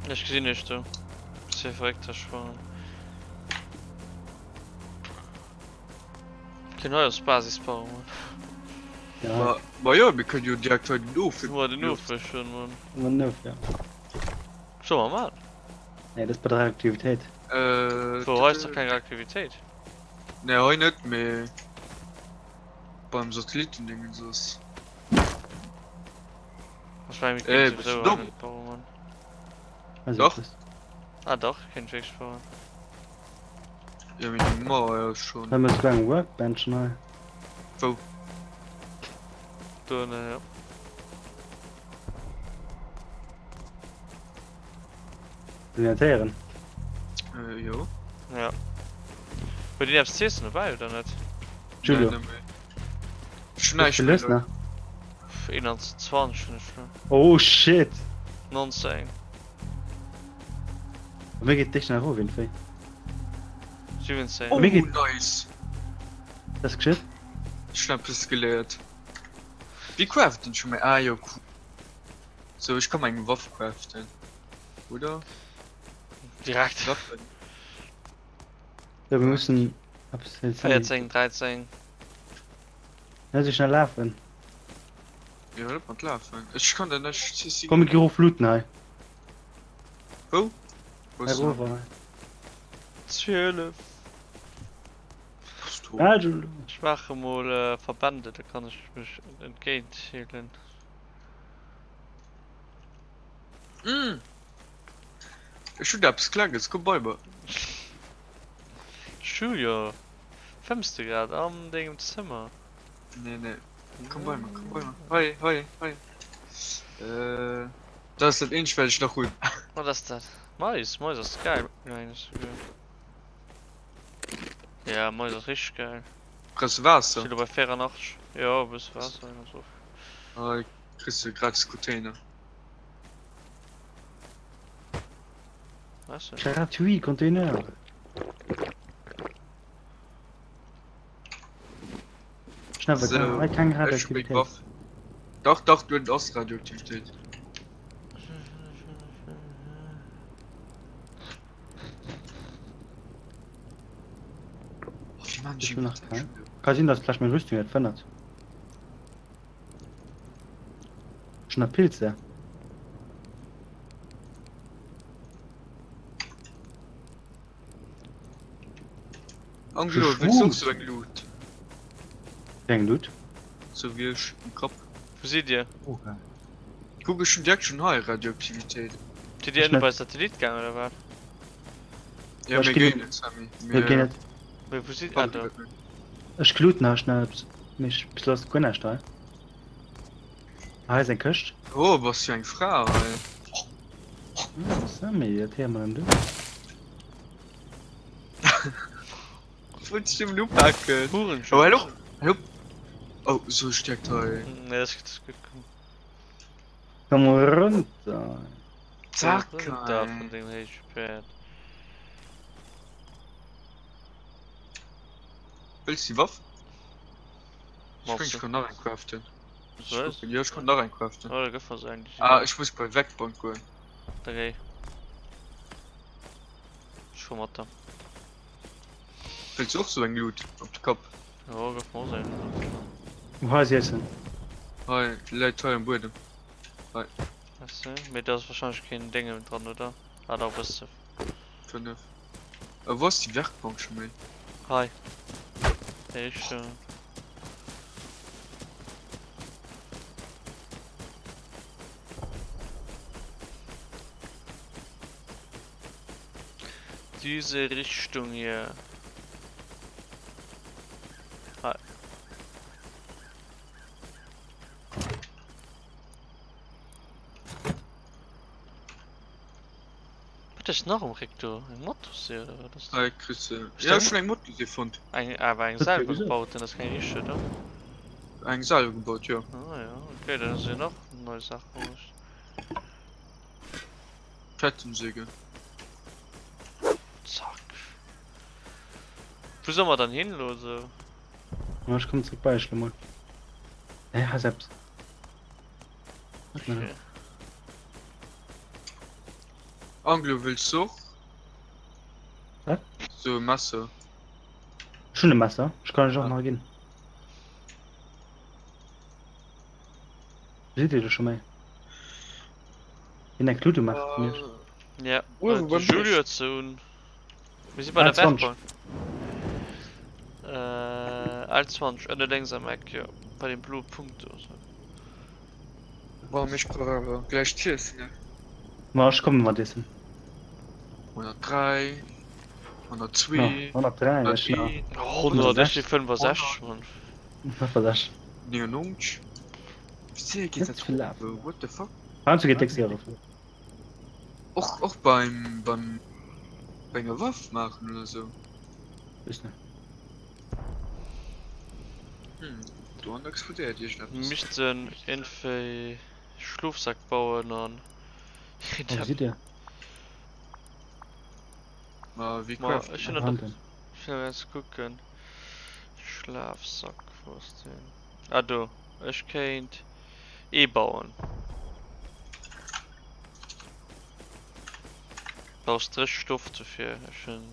Ech gesinn iech do. Zwee verréckter Schwangen. Kënne hei ons Basis bauen, Mann. Ja. Ma, ma jo, mir kënnen jo direkt hei den Ofen. Nur den Ofen schon, Mann. Nur den Ofen, ja. Soll man machen? Nee, das bei der Aktivitéit. Äh, Wo hei ist doch keng Aktivitéit. Nee, hei net, mee beim Satellitendingens ass. Ich meine, wir Ey, können bist du sowieso dumm? nicht bauen, Mann. Also, Doch. das- Ah doch, könnt wirklich bauen. Ja, mee déi Mauer ass schon. Dann muss eng Workbench nei. Wou? Do, ne, ja. Orientéieren. Äh, jo. Ja. Huet een eppes z'iessen dobäi oder net? Julio. Nee, net méi. Ech hunn näischt Wéi vill méi, hues Leute. nach? 21 hunn ech lo. Oh shit! 19. Bei mir geet déi schnell erof iergendwéi. 17. Oh, Mir geet- nice! Dat ass geschitt. Ech hunn eppes geléiert. Wéi craften ech scho méi? Ah jo, cool. Sou, ech ka mer eng Waff craften. Oder? Direkt. Waffen. Jo, mir mussen eppes fir den Sammy. 14, 13. Net esou schnell lafen. Jo, net mat lafen. Ech kann dat net. Ech Komm, mir gi rof looten hei. Wou? Wou Hei ass rof hei. 12. Bass du? Ah, Julio. Ech maache mol Verbände, da kann ech mech entgéint healen. Mm. Ech hunn eppes Klenges, komm bei mer. Julio, fëmms de grad an dengem Zëmmer? Nee, nee. Komm bei mer, komm bei mer. Hei, hei, hei. Äh, dat ass dat eenzegt, wat ech nach hunn. Wat ass dat? Mais, Mais ass geil. Nein, ass souguer. Ja, Mais ass richteg geil. Brauchs du Waasser? Ech si lo bei 84. Jo, e bësse Waasser hei ass och. Hei kriss du gratis Container. Was denn? Gratuit Container. Schnell, So, hei keng ech hu meng Radioaktivitéit. Waff. Dach, dach, do ass Radioaktivitéit. Oh, wéi maan Ech ech hunn nach keng. Ka sinn, dass vläicht meng Rüstung dat fënnert. Ech hunn nach Pilze. Angelo, wëlls du och sou eng Lut? Wéi eng Lut? Sou wéi ech um Kapp. Wou sidd dir? Oh geil. Kuck ech hunn direkt schon hei Radioaktivitéit. Sidd dir ënne bei Satellit gaang oder wat? Ja mir ginn net Sammy. Mir ginn net. Mee wou sidd ah do. Ech gluten nach schnell eppes. Mee ech bis elo ass guer näischt hei. Hei ass eng Këscht. Oh bass du eng Fra hei. Sammy, dat héiere mer dann do. Wollt ech nëmmen upaken. Hurenschutz. Oh hallo, hallo. Oh so stärkt hei. Nee, das ist gut. Komm. Komm runter. Zack. Runter von dem héije Päerd. Wëlls du die Waff? Ich Machst mein, ich du. kann nach eng craften. Ich Was? gucken. Ja, ich kann nach eng craften. Oh, da gëff mer se eigentlich. Ah, ich muss bei Werkbank goen. Da géi. Ech komm mat der. Wëlls du och sou eng Loot op de Kapp? Jo, gouf mer och sou eng. Wou hei siessen? Hei, läit hei am Buedem. Hei. Merci. Mee do ass wahrscheinlech keen Déngen dran, oder? Ah dach, e bësse. 5. A wou ass déi Werkbank scho méi? Hei. Déi Richtung. Diese Richtung hier. Hei. Wat ass nach um Réck do? Eng Motorsee oder wat ass dat? Hei kriss de. Ja, ech hunn eng Motorsee fonnt. Eng, awer eng selwer gebauten, dat ass keng richteg, oder? Eng selwer gebaut, jo. Ah ja, okay, dann ass jo nach nei Saach bruecht. Kettensäge. Zack. Wou soll mer dann hin lo sou? Ma ech kommen zréck bei iech lo mol. Hä, hei ass eppes. Okay. Anglo wëlls du och? Wat? Sou e Messer. Ech hunn e Messer, ech kann iech och nach e ginn. Wou sidd dir do scho méi? Hien eng Cluedo maachen vun iech. Ja, Uewe de beim Julio Bësch. huet se un. Mir si bei der 21. Werkbank. Äh, L20, ënne lénks am Eck, jo. Bei deem bloe Punkt do. So. Boah, mee ech brauch awer gläich z'iessen, ne? Ma ech komme mat iessen. 103, 102, No, 103, ech nach. 101, 100, ech si 65. 65, Mann. 65. 99. Wéi séier geet Net dat vill erof? lafen. What the fuck? Heiansdo geet déck séier erof. Och, och beim, beim, bei enger Waff maachen oder sou? Weess net. Hm, do an explodéiert Mir iergendeppes. missten iergendwéi Schlofsäck bauen an. Wou sidd dir? Ma wéi Ma craften ech mer? hunn Hand. Ech hunn ganz kucken. Schlafsack, wou ass deen? Ah do, ech kéint ee bauen. Brauchs dréch Stoff dofir, ech hunn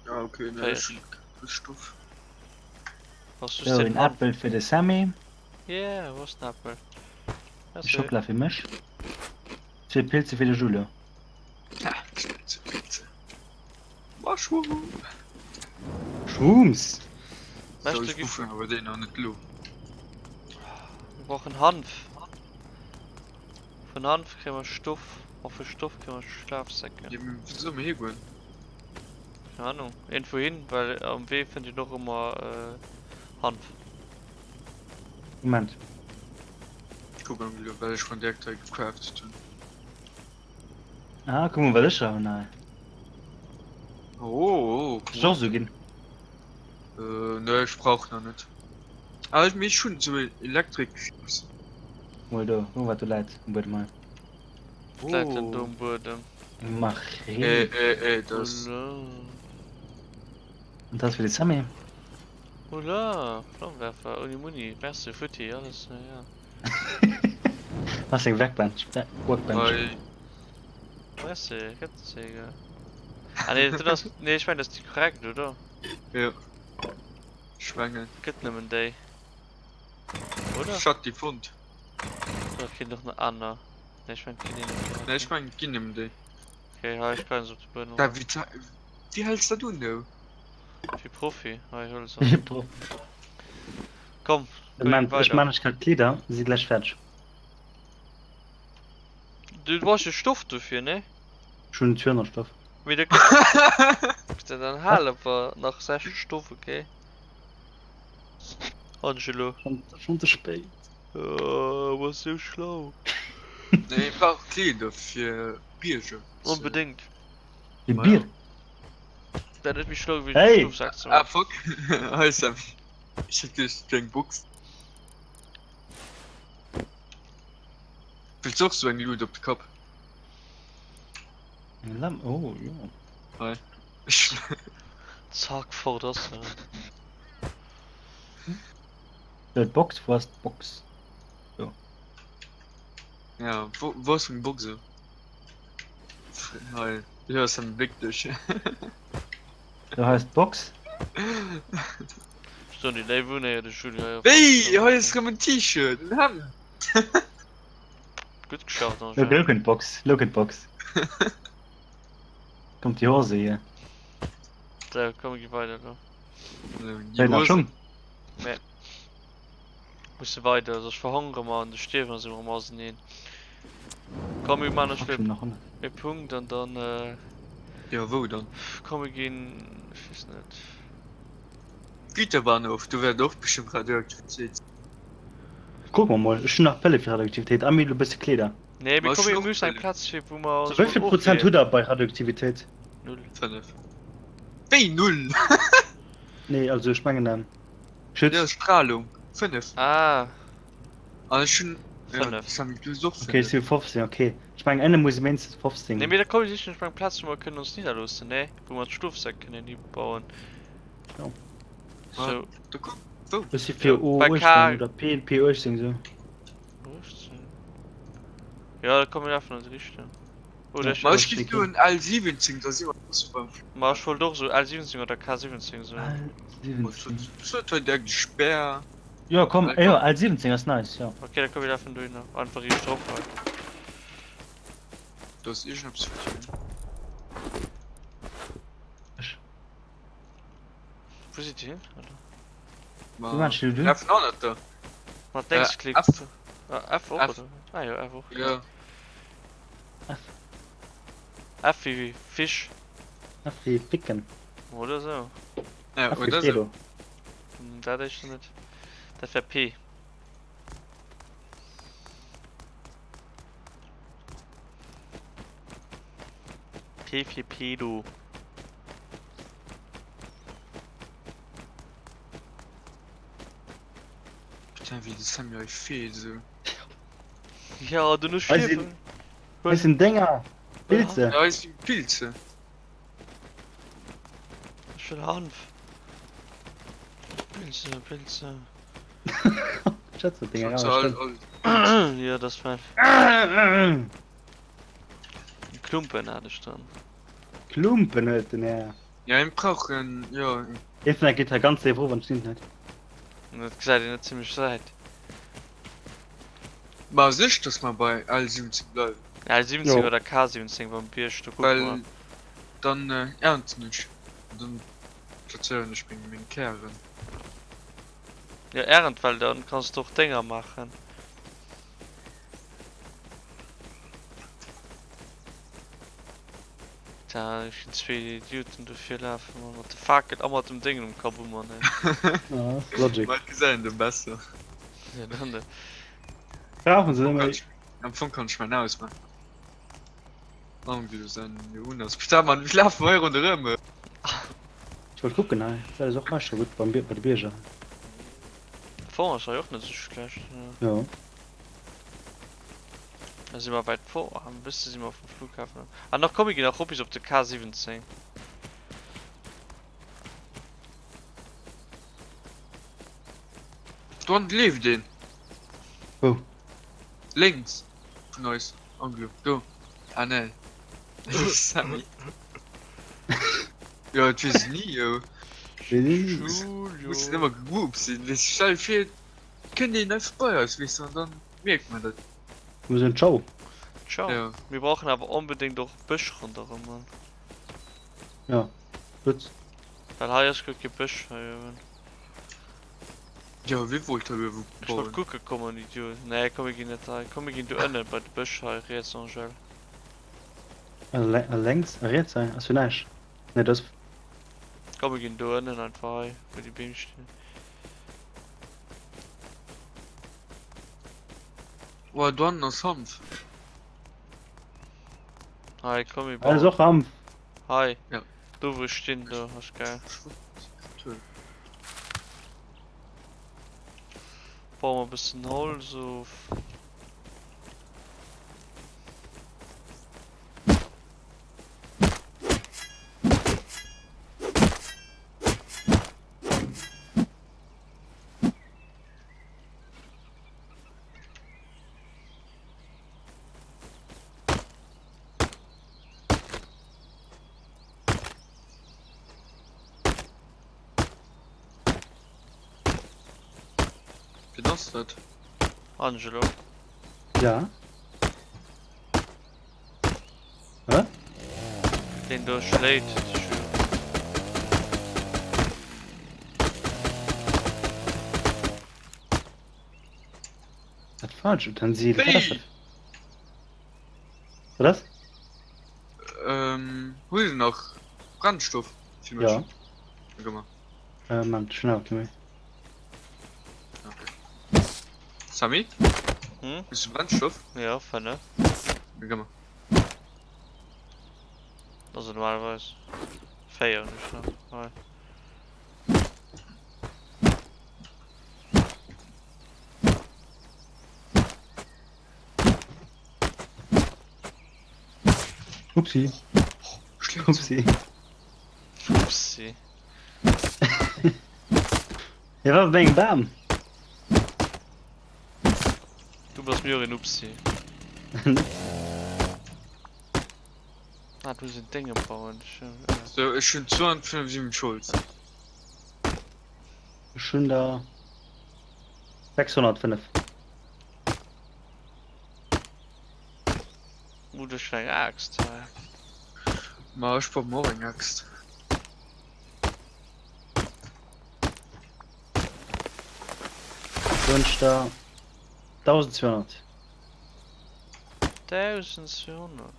Ah okay, nee, ech 4. hunn kee Stoff. Brauchs just Sou, den een Hanf. Apel fir de Sammy. Yeah, wou ass den Apel? Ee Merci. Schockela fir mech. Zwee Pilze fir de Julio. Ha, Pilze, Pilze. Mushroom! Shrooms! So, Meschte ech gi buffen awer déi nach net lo. Mir brauchen Hanf. Vun Hanf kréie mer Stoff a vu Stoff kréie mer Schlafsäcke. Jo, mee wou solle mer higoen? Keng Ahnung, iergendwou hin, well am Wee fënnt een och ëmmer Hanf. Moment. Kuck an elo well ech schonn direkt hei gecraftet hunn. Ah, kuck mol wat ech hei hunn hei. Oh, oh, Soll ech och esou ginn? Äh, ne, ech brauch nach net. Ah, mee ech hunn esou Electric. Mol do, kuck mol wat do läit um Buedem hei. Wat läit denn do um Buedem? Eng Macheet. Äh, äh, äh, das. Oula. An dat ass fir de Sammy. Oula, Flammenwerfer ouni Muni, merci, futti, alles, ja. Ass eng Werkbench, Workbench. Hei. Merci, Kettensäge. Ah nee, dat ass, nee ech mengen dat ass déi korrekt, oder? Jo. Ech mengen. Gëtt nëmmen déi. Oder? Ech hat déi fonnt. Oder et ginn och nach aner. Nee ech mengen et ginn déi nëmmen. Nee ech mengen et ginn nëmmen déi. Okay, hei ech geien se op de Buedem. Da wéi wéi häls dat un do? Wéi Profi, hei huel se. Wéi Profi. Komm, Moment, ech man ech grad d'Kleeder, si gläich fäerdeg. Du brauchs jo Stoff dofir, ne? Ech hunn 200 Stoff. Mee da gëtt dann hal awer nach 60 Stoff, okay? Angelo. Schonn ze spéit. Oh, bass sou schlau. Nee, ech brauch Kleeder fir Bierger. Onbedéngt. Fir Bier? Wär net méi schlau gewiescht, Hey! Stoffsak ze Ah, man. fuck. Hi Sammy. Ech hat geduecht, et wär eng Box. Wëlls och sou eng Luut op de Kapp? Eng Lam, oh jo. Hei. Zack, fort ass se. Sou, d'Box, wou ass d'Box? Do. Ja, wou, wou ass meng Box esou? Hei, jo Sam, béck dech. Do hei ass d'Box. So, déi léif Unnéier, de Julio hei. Wéi? Hei ass rëm en T-Shirt, en Hemd. Gutt geschafft, Angèle. Look at box, look at box. Kommt die Hose hier. So, komm, mir gi weider elo. Hei nach Schung. Nee. Musse weider, soss verhongere mer an de stierwen eis ëmmer mateneen. Komm, mir man ech e Punkt an dann. Äh, ja, wou dann? Komm, mir ginn. Ech weess net. Güterbahnhof, do wäert och bestimmt Radioaktivitéit sinn. Kucke mer mol, ech hunn nach Pëlle fir Radioaktivitéit a mir elo bësse Kleeder. Nee, mir kommen, mir mussen eng Plaz fir wou mer ons. Wéi vill Prozent hutt der bei Radioaktivitéit? Null. 5. Wéi null? Nee, also ech mengen Schütz. Jo, Strahlung. 5. Ah. An ech hunn. 5. Sammy, du hues och 5. Okay, ech si 15, okay. Ech mengen ënne muss wéinstens 15. Nee, mee da komm, sichen ech mer eng Plaz wou mer kënnen ons nidderloossen, nee? Wou mer d'Schlofsäck kënnen hibauen. Jo. So. Da komm, wou? Ech si fir O18 oder P, P18 sou. 18? Ja, da komm mir lafen an déi Richtung. Oder ech. Ma ech géif soen L17, da si mer besser beim Flug. Ma ech wollt och sou L17 oder K17 soen. L17. Sot hei direkt Spär. Jo komm, jo L17 ass nice, jo. Ok, da komm mir lafen dohinner. Einfach riicht drop hei. Do ass iergendeppes verkehrt. Ech. Wou sidd dir hin? Wou Lafen hannert der. Mat Déngs klickt. F. Ah, F och, F. oder? Ah jo, F och. Jo. F. F wéi Fisch. F wéi Ficken. Oder sou. Ja, F wéi oder sou. Fredo. Dat éischter net. Dat wär P. P fir Pedo. Putain, wéi de Sammy hei feelt esou. Ja, du Hei sinn, hei sinn Dénger, Pilze. Ja, hei sinn Pilze. Ech wëll Hanf. Pilze, Pilze. Schätze Dinger, Zu ja, all, stimmt. all. Ja, das war. Klumpen hat ech dann. Klumpen huet den Här. Ja, en brauch en, jo. Internet geet hei ganz séier erof an d'Internet. Dat gesäit een net zimlech säit. Ma sech dass mer bei L17 bleiwen. L17 Jo. oder K17 beim Bierg, do kucke mer. Well dann ernten ech an dann plazéieren ech meng meng Kären. Jo ernt, well dann kanns de och Dénger maachen. Da ginn zwee Idioten do virlafen man mat de Fakel a mat dem Déngen um Kapp um man ey. Ja, ass Logic. Wat gesäit een do besser? Ja dann de. Brauchen se ëmmer. Am Fong kann ech mäin ausmaachen. An wéi du sen jo un ass. Putain man, wéi lafe mer hei ronderëm? Ech wollt kucken hei, dat ass och hei scho gutt beim bei de Bierger. Fong ass hei och net sou schlecht. Jo. Da si mer wäit vor, ah, e bësse si mer vum Flughafen. Ah, nach komm, mir ginn nach rop bis op de K17. Do hannen leeft een. Wou? Lénks vun eis, Angelo, do. Ah nee. Sammy. Jo, et weess een ni, jo. Julio. Mussen ëmmer gegroupt sinn, weess de, stell dir vir, et kënnt een einfach bei eis, weess de, an dann mierkt mer dat. Mir soen Ciao. Ciao. Ja. Mir brauchen awer onbedéngt och Bësch ronderëm, Mann. Ja, gutt. Well hei ass guer kee Bësch hei uewen. Jo, wie wollt hei uewe Ech wollt bauen? kucke kommen, Idiot. Nee, komm mir ginn net hei. Komm mir ginn do ënne bei de Bësch hei riets, Angèle. A lenks? A riets hei ass jo näischt. Nee, dat ass. Komm mir ginn do ënnen einfach hei, wou déi Beem stinn. Oa, do hannen ass Hanf. Hei, komm mir Hei ass bauen. och Hanf. Hei. Ja. Do wou ech stinn, do ass geil. Bauen mer e bëssen Holz of. ass dat? Angelo. Ja. Hä? Deen do schléit dech jo. Dat falscht Utensil. Wat ass dat? Wat ass? Ähm, hutt Dir nach Brennstoff fir mech? Ja. Da gëmm mer. Äh, Moment, ech hunn awer kee méi. Okay. Samy? Hm? Hues du Brennstoff? Ja, 5. Da gëmm mer. Also normalerweis 4 hunn ech nach. Hei. Upsi. Upsi. Upsi. Hie war op engem Bam. Du bass mir och een Upsi. Ah, du sinn Dénge bauen. So, ech hunn 275 Holz. Ech hunn der 605. Mut ech fir eng Aaxt hei. Ma ech brauch mer och eng Axt. Do hunn ech der 1200. 1200?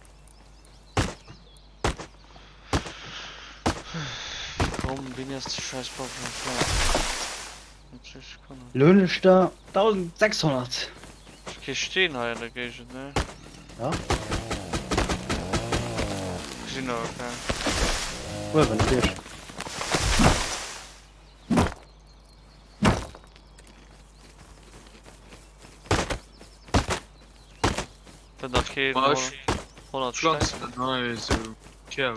Warum bin ass de scheiß Bau vum Fleisch? Lo hunn ech der 1600. Ass kee Steen hei an der Géigend, ne? Ja. Gesinn awer keng. Uewen, um Bierg. Wenn nach keen Ma ech 100 Steng. pflanzen hei sou Kären.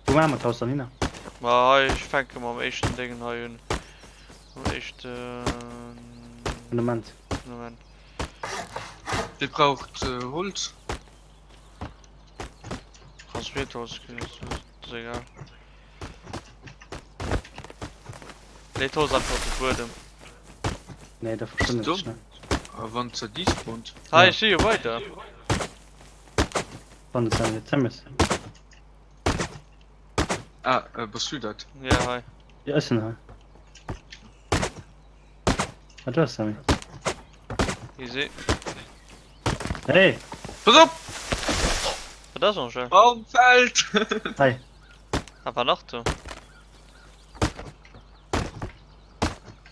Wou maache mer d'Haus dann hinner? Ma hei, ech fänke mam éischten Déngen hei un. Mam éischten Fundament. Fundament. Dir braucht Holz? Kanns mir d'Holz ginn, ass egal. Lee d'Holz einfach op de Buedem. Nee, da verschwënnt et schnell. A wann se despawnt? Hei, ech si jo weider. Wann et dann Zemmes. Ah, äh, bass du dat? Ja, hei. Ja, ech sinn hei. Ah, du ass Sammy. Easy. Hey! Pass op! Wat ass, Angèle? Baum fällt! Hei. Ah, war nach do.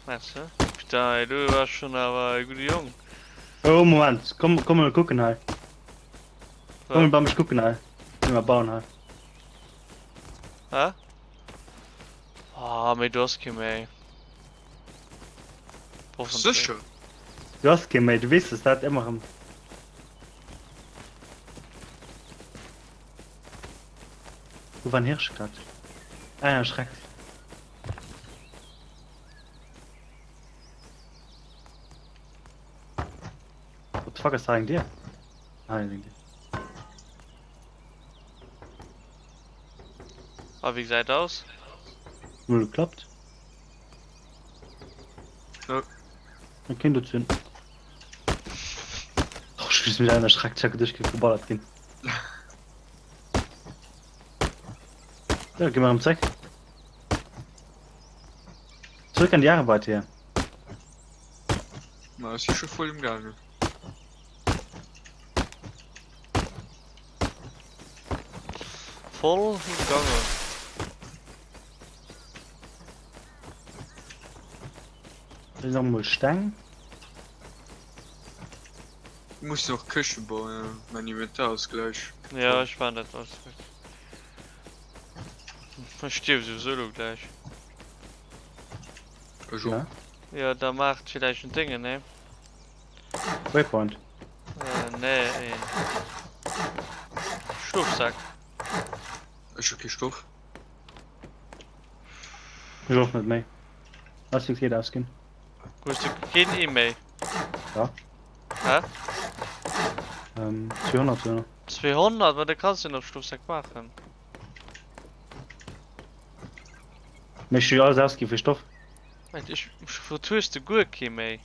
Merci. Putain, ey, du warst schon awer e gudde Jong. Oh, Moment. Komm, komm mal kucken hei. Komm mal bei mech kucken hei. Wéi mer bauen hei. Hä? Ah, mee du hast kee méi. Hoffentlich. Sécher? Du hast kee méi, du weess es dat ëmmer erëm. Wo war en Hirsch grad? Ah ja, Schreck. What the fuck ass da eng Dier? Ah, eng Dier. Ah, wéi gesäit aus? Null geklappt. Ja. Dann kéint et sinn. Oh, ech muss mech erschreckt, ich hab geduecht, ich géif geballert ginn. Ja, geh mal erëm zréck. Zurück an die Arbeit hier. Ma ech si scho voll um gaangen. Voll um gaangen. Hei sinn nach emol Steng. Ich muss noch Këschte bauen, mein Inventar ass gläich. Ja, ech man dat alles. Ech stierf souwisou lo gläich. Ech och. Ja. Ja, da maacht villäicht en Déngen, ne? Waypoint. Äh, nee, een Schlofsak. Ech hu kee Stoff. Ech och net méi. Lass fix Eed ausginn. Hues du keen Ee méi? Ja. Hä? Ähm, 200 sogar nach. 200? Ma da kanns du nach Schlofsäck maachen. Mee ech hu jo alles ausginn fir Stoff. Ech hues de guer kee méi.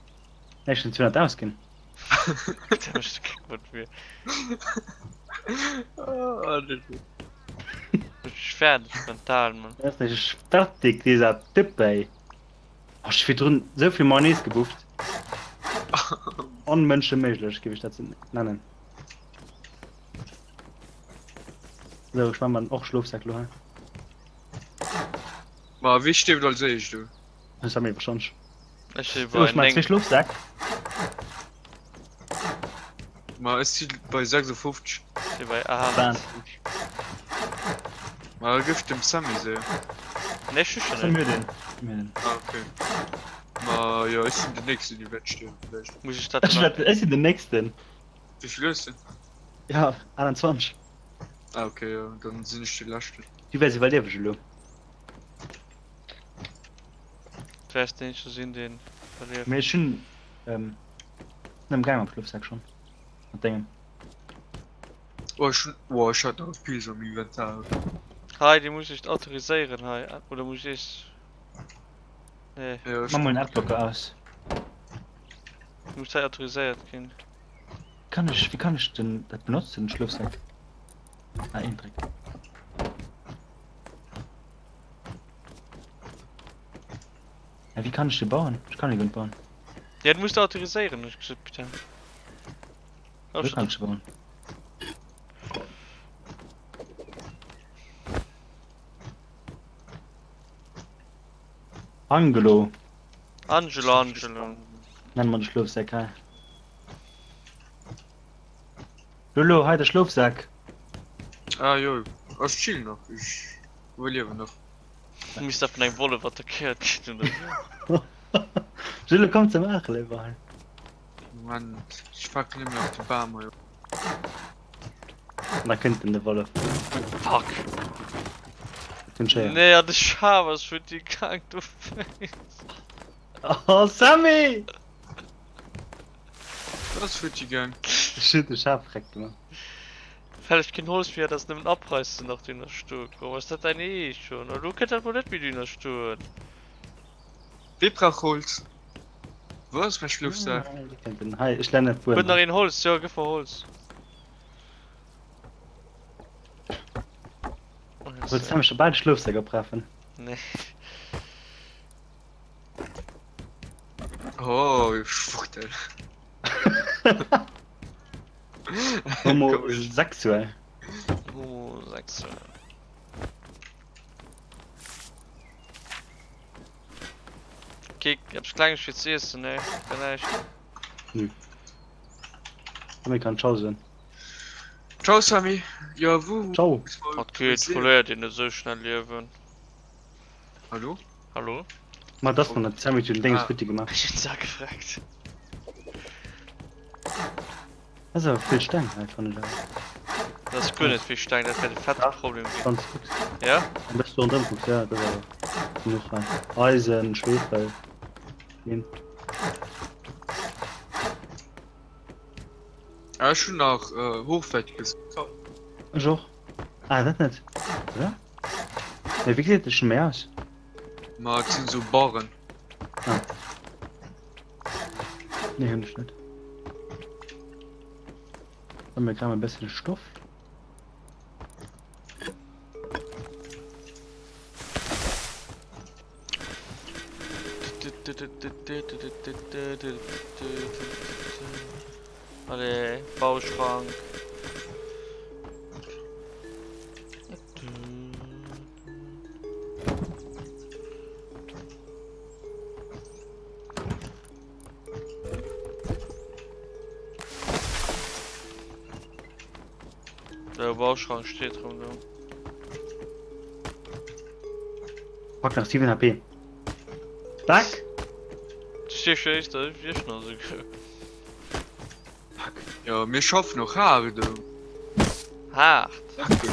Nee, ech hunn 200 ausginn. Dat mécht keng Bock méi. Ech fäerdeg mental, Mann. Dat ass nicht fertig, dieser Typ, ey. Oh, ech virdrun sou vill Mayonnaise gebufft. Onmënscheméiglech, géif ech dat nennen. Sou, ech man mer och Schlofsak lo hei. Ma wie stierft als éischt do? Den Sammy wahrscheinlech. Ech si So, bei ech man zwee 9. Schlofsäck. Ma ech si bei 56. Ech si bei 8. 20. Ma da gëff dem Sammy se. Nee, ech hu schon Sammy een. huet een. Sammy huet een. Ah, okay. Ma jo, ech sinn den nächsten, dee wäert stierwen vläicht. Muss ech dat Ech dann werd, ech sinn den nächsten. Wéi vill hues de? Ja, 21. Ah, okay, jo, dann sinn ech de leschten. Du wäers iwwerliewe elo. Du wäers den eenzege sinn, deen iwwerlieft. Mee ech hunn ähm, sinn am gaang mam Schlofsak schonn. Mat dengem. Oh, ech hunn, oh, ech hat nach e Pilz am Inventar. Hei, déi muss ech autoriséieren hei. Oder muss ech. Nee. Jo, ech Mach mol en Adblocker aus. Muss hei autoriséiert ginn. Kann ech, wéi kann ech denn dat benotzen, den Schlofsak? Ah, een drécken. Ja, wéi kann ech de bauen? Ech kann e guer net bauen. Ja, du musst autoriséieren, hunn ech gesot, bitte. Wou kann ech de bauen? Angelo. Angelo, Angelo. Nenn mer de Schlofsak hei. Lolo, hei de Schlofsak. Ah jo, ech chill nach, ech iwwerliewen nach. Du misst da vun engem Wollef attackéiert ginn oder sou. Jules, komm ze maachen, léiwer hei. Moment, ech fake nëmmen nach de Bam hei op. An da kënnt en, de Wollef. Fuck. Den Schéier. Nee, an de Schaf ass futti gaang, du Féiss. Oh, Sammy! Wat ass futti gaang? Ech hunn de Schaf freck gemaach. Well ech keen Holz méi hat ass nëmmen Abreißen nach dunner stoe komm. Ass dat däin Eescht schon? Elo kënnt dat mol net méi dunner stoen. Wee brauch Holz? Wou ass mäi Schlofsak? Hei, ech lennen et Huet nach een Holz? Jo, gëff mer Holz. Wëlls du mech bal de Schlofsak oprafen? Nee. Oh, Schwuchtel. Homosexuell. Homosexuell. Okay, eppes Klenges fir ze iessen, ne? Fir näischt. Nö. Sammy kann Ciao soen. Ciao Sammy. Jo, wou? Ciao. Okay, et verléiert een net esou schnell Liewen. Hallo? Hallo? Ma das man hat Sammy den Dings Ah. futti gemacht. Ech hunn d'Sa gefragt. Das ist awer vill Steng hei fannen ech awer. Dat ass guer net vill Steng, dat wäert e fette Problem ginn. Wann s kucks. Ja? Am besten rondrëm kucks, ja, dat ass awer genuch hei. Eisen, Schwefel, Lehm. Ah, ech hunn nach äh, hochwertiges Metall. Ech och. Ah, dat net, oder? Mee wéi gesäit de schon méi aus? Ma et sinn sou Barren. Ah. Nee, hunn ech net. Dann mir graben e bësschen Stoff. Allez, Bauschrank. Der Bauschrank steht rum do. Fuck, nach 7 HP. Back! Du stehst schon echt, da wirst du noch so. Fuck. Jo, mir schaffen och haart do. Haart.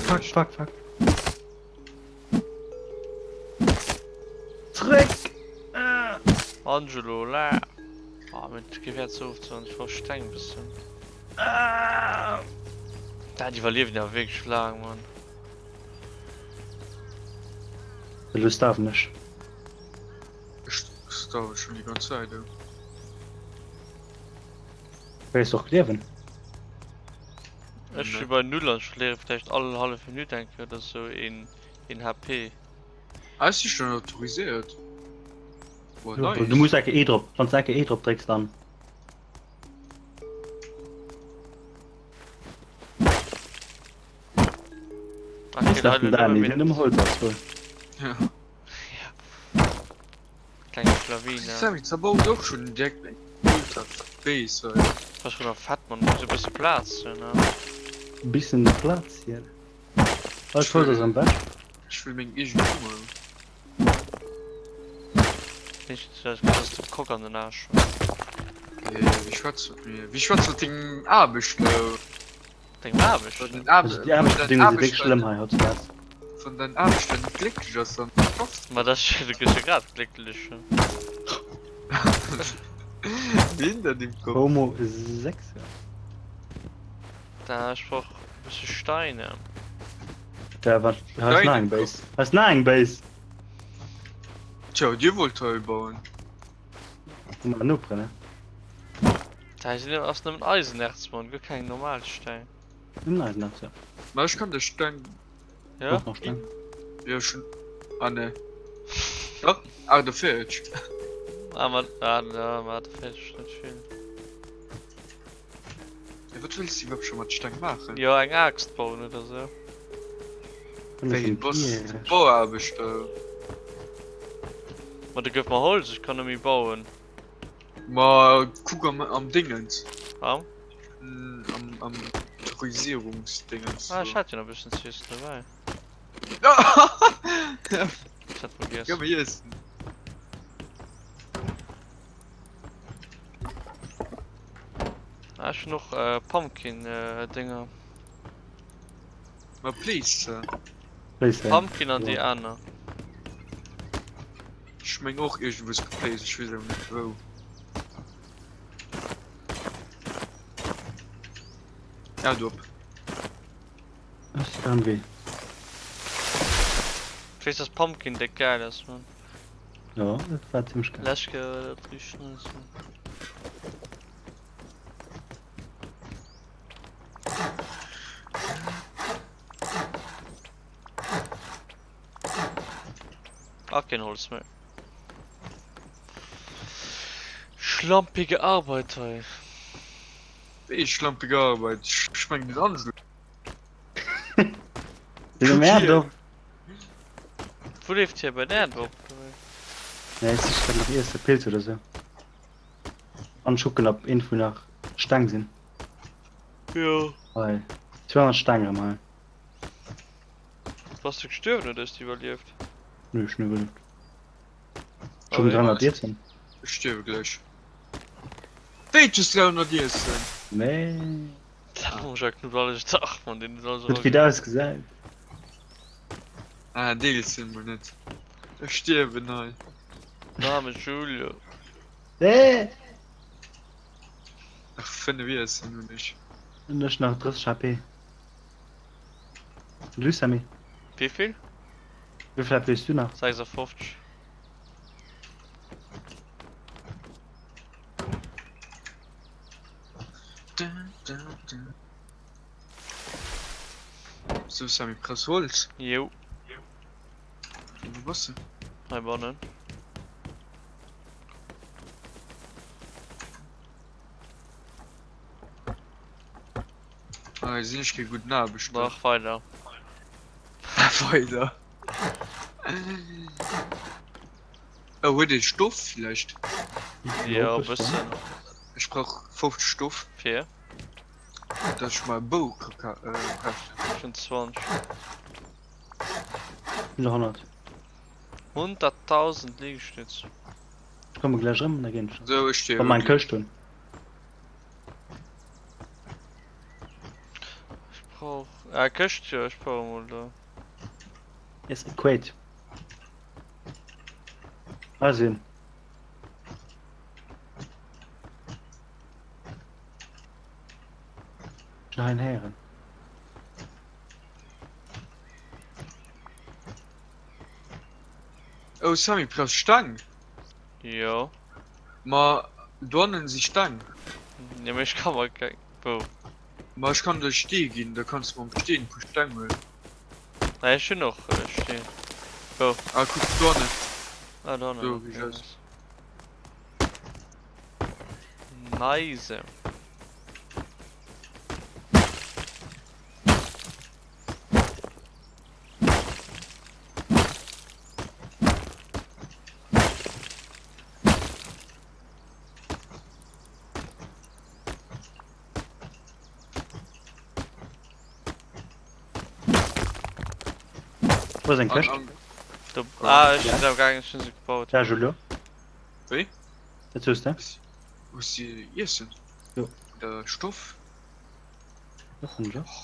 Fuck, fuck, fuck. Zréck! Ah. Angelo, la. Oh, mit Gewehr zu oft ich war streng bisschen. Ah. Da, die überleben ja wirklich lang, Mann. Elo starwen ech. Ech starwen. Starwe schon déi ganz Zäit. Wéilst och liewen? Ech si bei null an ech verléiere vläicht all hallef Minutt eng Kéier oder sou een een HP. Ah, ech si schon autoriséiert. Oh, nice. Du muss enke E drop, wann du enke E drop drécks dann. Ja. Kleng Schlawiner. Sammy zerbaut och schon direkt eng ultra Base hei. Das schon fett man muss e bësse Platz hunn ne. Bissen Platz hier. Wat Holz ass am beschten? Ech wëll meng eegen Kummer hunn. Nicht dass du Kock an den Arsch. Wéi schwätz mat mir? Wéi schwätz mat dengem Aarbechter? Deng Aarbecht? Also déi Aarbechtsbedingungen si wierklech schlëmm hei hautdesdaags. Wann dein Aarbechter net glécklech ass, dann schaffs Ma dat ass jo, du gëss jo grad glécklech. Wien dat im Kopf? Homo 6 ja. Da ech brauch e bësse Steine. Da wat hei ass nach eng Base. Hei ass nach eng Base. Tjo, dir wollt hei bauen. Hu mer Noperen ne? Da sinn ass nëmmen Eisenerz mann, guer keng normal Steng. Nëmmen Eisenerz jo. Ma ech kann der Steng. Ja? Brauch nach Steng. Jo ech hunn. Ah ne. Dach 48. Ah ma ah ja ma 48 ass net vill. Ja wat wëlls du iwwerhaapt scho mat Steng maachen? Jo eng Aaxt bauen oder sou. Wéi bass de Bauaarbechter? Ma du gëff mer Holz, ech kann net méi bauen. Ma kuck am am Dingens. Am? Am am Autorisierungsdingens. Ah ech hat jo nach e bëssen z'iessen dobäi. Ech hat vergiess. Gëff mer iessen. Ah, ech hunn och äh, Pumpkin äh, Dinger. Ma please. Äh. Please, Pumpkin an déi aner. Ech meng och iergendwou geplaced, ech weess awer net wou. Ja, du op. Ech si am Wee. Ech weess dass Pumpkin déck geil ass, man. Jo, dat war zimmlech geil. Lescht Kéier war dat richteg nice, man. Ah, keen Holz méi. Schlampige Arbeit hei. Wéi schlampige Arbeit? Ech mengen den Angelo. Wéi um Äerd op. Wou leeft hie bei der Äerd op? Nee, ech sich grad nach Iesse, Pilz oder sou. An ech kucken ob iergendwou nach Steng sinn. Jo. Hei, 200 Steng erëm hei. Bass du gestuerwen oder hues du iwwerlieft? Nö, ech hunn iwwerlieft. Ech hunn 300 Iessen. Ech stierwe gläich. Wéi, du hues 300 Iessen? Nee. Net wéi dat ausgesäit. Ah, deels sinn mol net. Ech stierwen hei. Name Julio. Nee! Nach 5 Iessen hunn ech. Hunn ech nach 30 HP. Und du Sammy? Wéivill? Wéivill HP hues du nach? 56. So Sammy, brauchst Holz? Jo. Wou bass du? Hei bannen. Ah, sinn ech kee gudden Aarbechter. Mach weider. Weider. Oh, huet ee Stoff vläicht? Jo, e bëssen. Ech brauch 50 Stoff. Fir? Dass ech mer e Bou ka craften. Ech hunn 20. Hunn der 100. 100.000 Liegestütz. Ech komme gläich erëm, da ginn ech. Sou, ech Wa mer eng Këscht hunn. Ech brauch. Ah, Këscht, jo, ech brauch emol do. Yes, a crate. Hei sinn. Ech nach een héieren. Oh Sammy, brauchst Stang? Jo. Ma dohannen si Steng. Jo mee ech ka mer keng. Wou? Ma ech kann der Stee ginn, da kanns de mam Steen e puer Steng huelen. Ah ech hunn och Steen. Wou? Ah kuck dohannen. Ah dohannen, Do okay wéi ech nice. Nice. Wo ass eng Këscht? Do, ah, ech sinn am gaangen, ech hunn se gebaut. Ja, Julio? Wéi? Wat suchs de? Hues de Iessen? Jo. Oder Stoff? Jo, hunn ech och.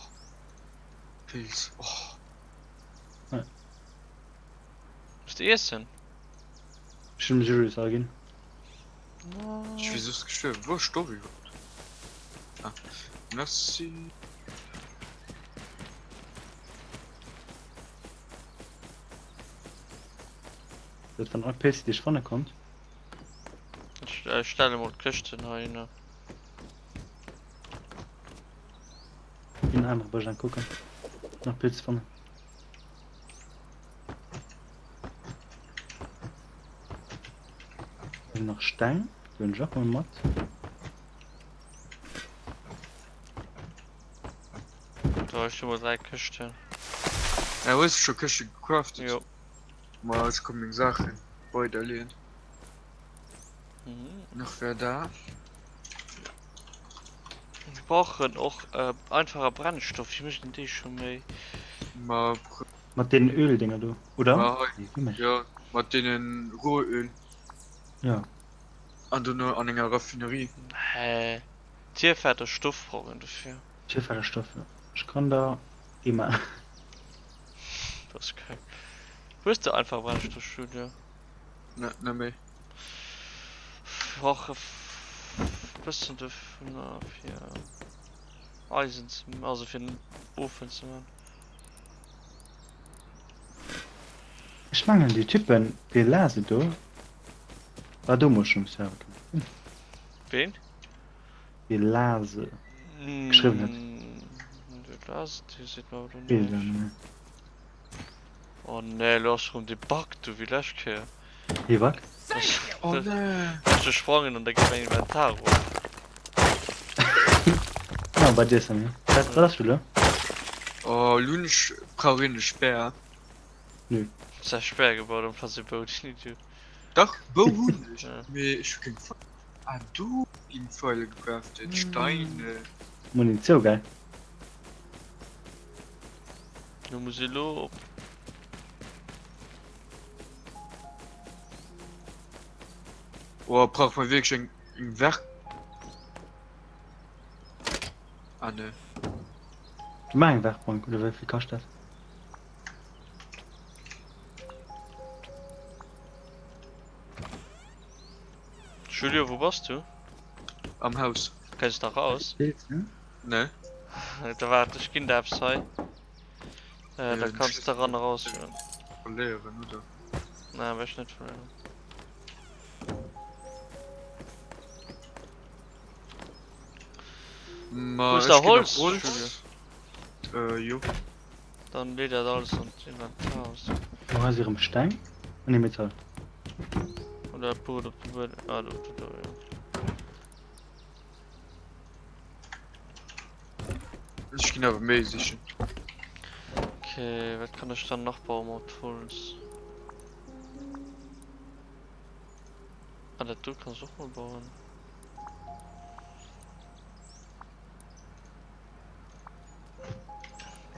Pilz, och. Ja. Hues de Iessen? Ech hunn dem Julius all ginn. Ech wier soss gestuerwen. Wou ass Stoff iwwerhaapt? Ah, merci. Dat waren all Pilze déi ech fanne konnt. Ech stelle mol d'Këschten hei hin. Ginn anere Bësch ankucken. Nach Pilze fannen. Nach Steng, déi hunn ech och mol mat. Do ech hu mol 3 Këschten. Ja, hues du scho Këschte gecraftet? Jo. Ma ech komm meng Saachen weider leeën. Mhm. Nach wär da. Wir brauchen och äh, einfacher Brennstoff. Wie mécht denn dee scho méi? Ma Mat deenen Öldinger do, oder? Ma hei, Nee, wéi mécht? jo, mat deenen Rohöl. Ja. An dono an enger Raffinerie. Hä? Tierfetter Stoff brauch een dofir. Tierfetter Stoff, jo. Ech kann der ee maachen. Dat ass geil. Hues de einfache Brennstoff, Julio? Ne, net méi. Brauche bëssen dovunner fir Eisen ze, also fir den Ofen ze man. Ech mengen déi Typen, dee Lase do war domols schon um Server kann dat sinn? Ween? Dee Lase geschriwwen huet. De Lase, dee seet mer awer elo Weess ech näischt. awer net méi. Oh nee, elo ass rëm dee Bug do wéi lescht Kéier. Wéi wat? Oh nee. Ech gesprongen an da geet mäin Inventar op. Ah, bei dir Sammy. Wat wat ass du lo? Oh, lo hunn ech, brauch een e Speer. Nö. Hues e Speer gebaut amplaz e Bou, den Idiot. Dach, Bou hunn ech, Ja. mee ech hu keng Pfeiler. Ah, do ginn Pfeile gecraftet, Steine. Munitioun, geil. Lo muss ech lo op. Oh, brauch mer wierklech eng eng Werk. Ah ne. Du maach eng Werkbank oder wéi vill kascht dat? Julio, wou bass du? Am Haus. Kënns nach raus? Ne. Da waart, ech ginn der eppes hei. Äh, da kanns de ran eraus goen. Verléieren, oder? Na, wär ech net verléieren. Ma Hues ech de ginn Holz, nach Holz. Julio? Äh, jo. Dann lee dat alles an d'Inventar. Wo ass erëm Steng? Ah nee, Metall. Oder Boot op de Buedem. Ah, do, do, do, jo. Ech ginn awer méi sichen. Okay, wat kann ech dann nach bauen mat Holz? Ah, dat do kann ech och mol bauen.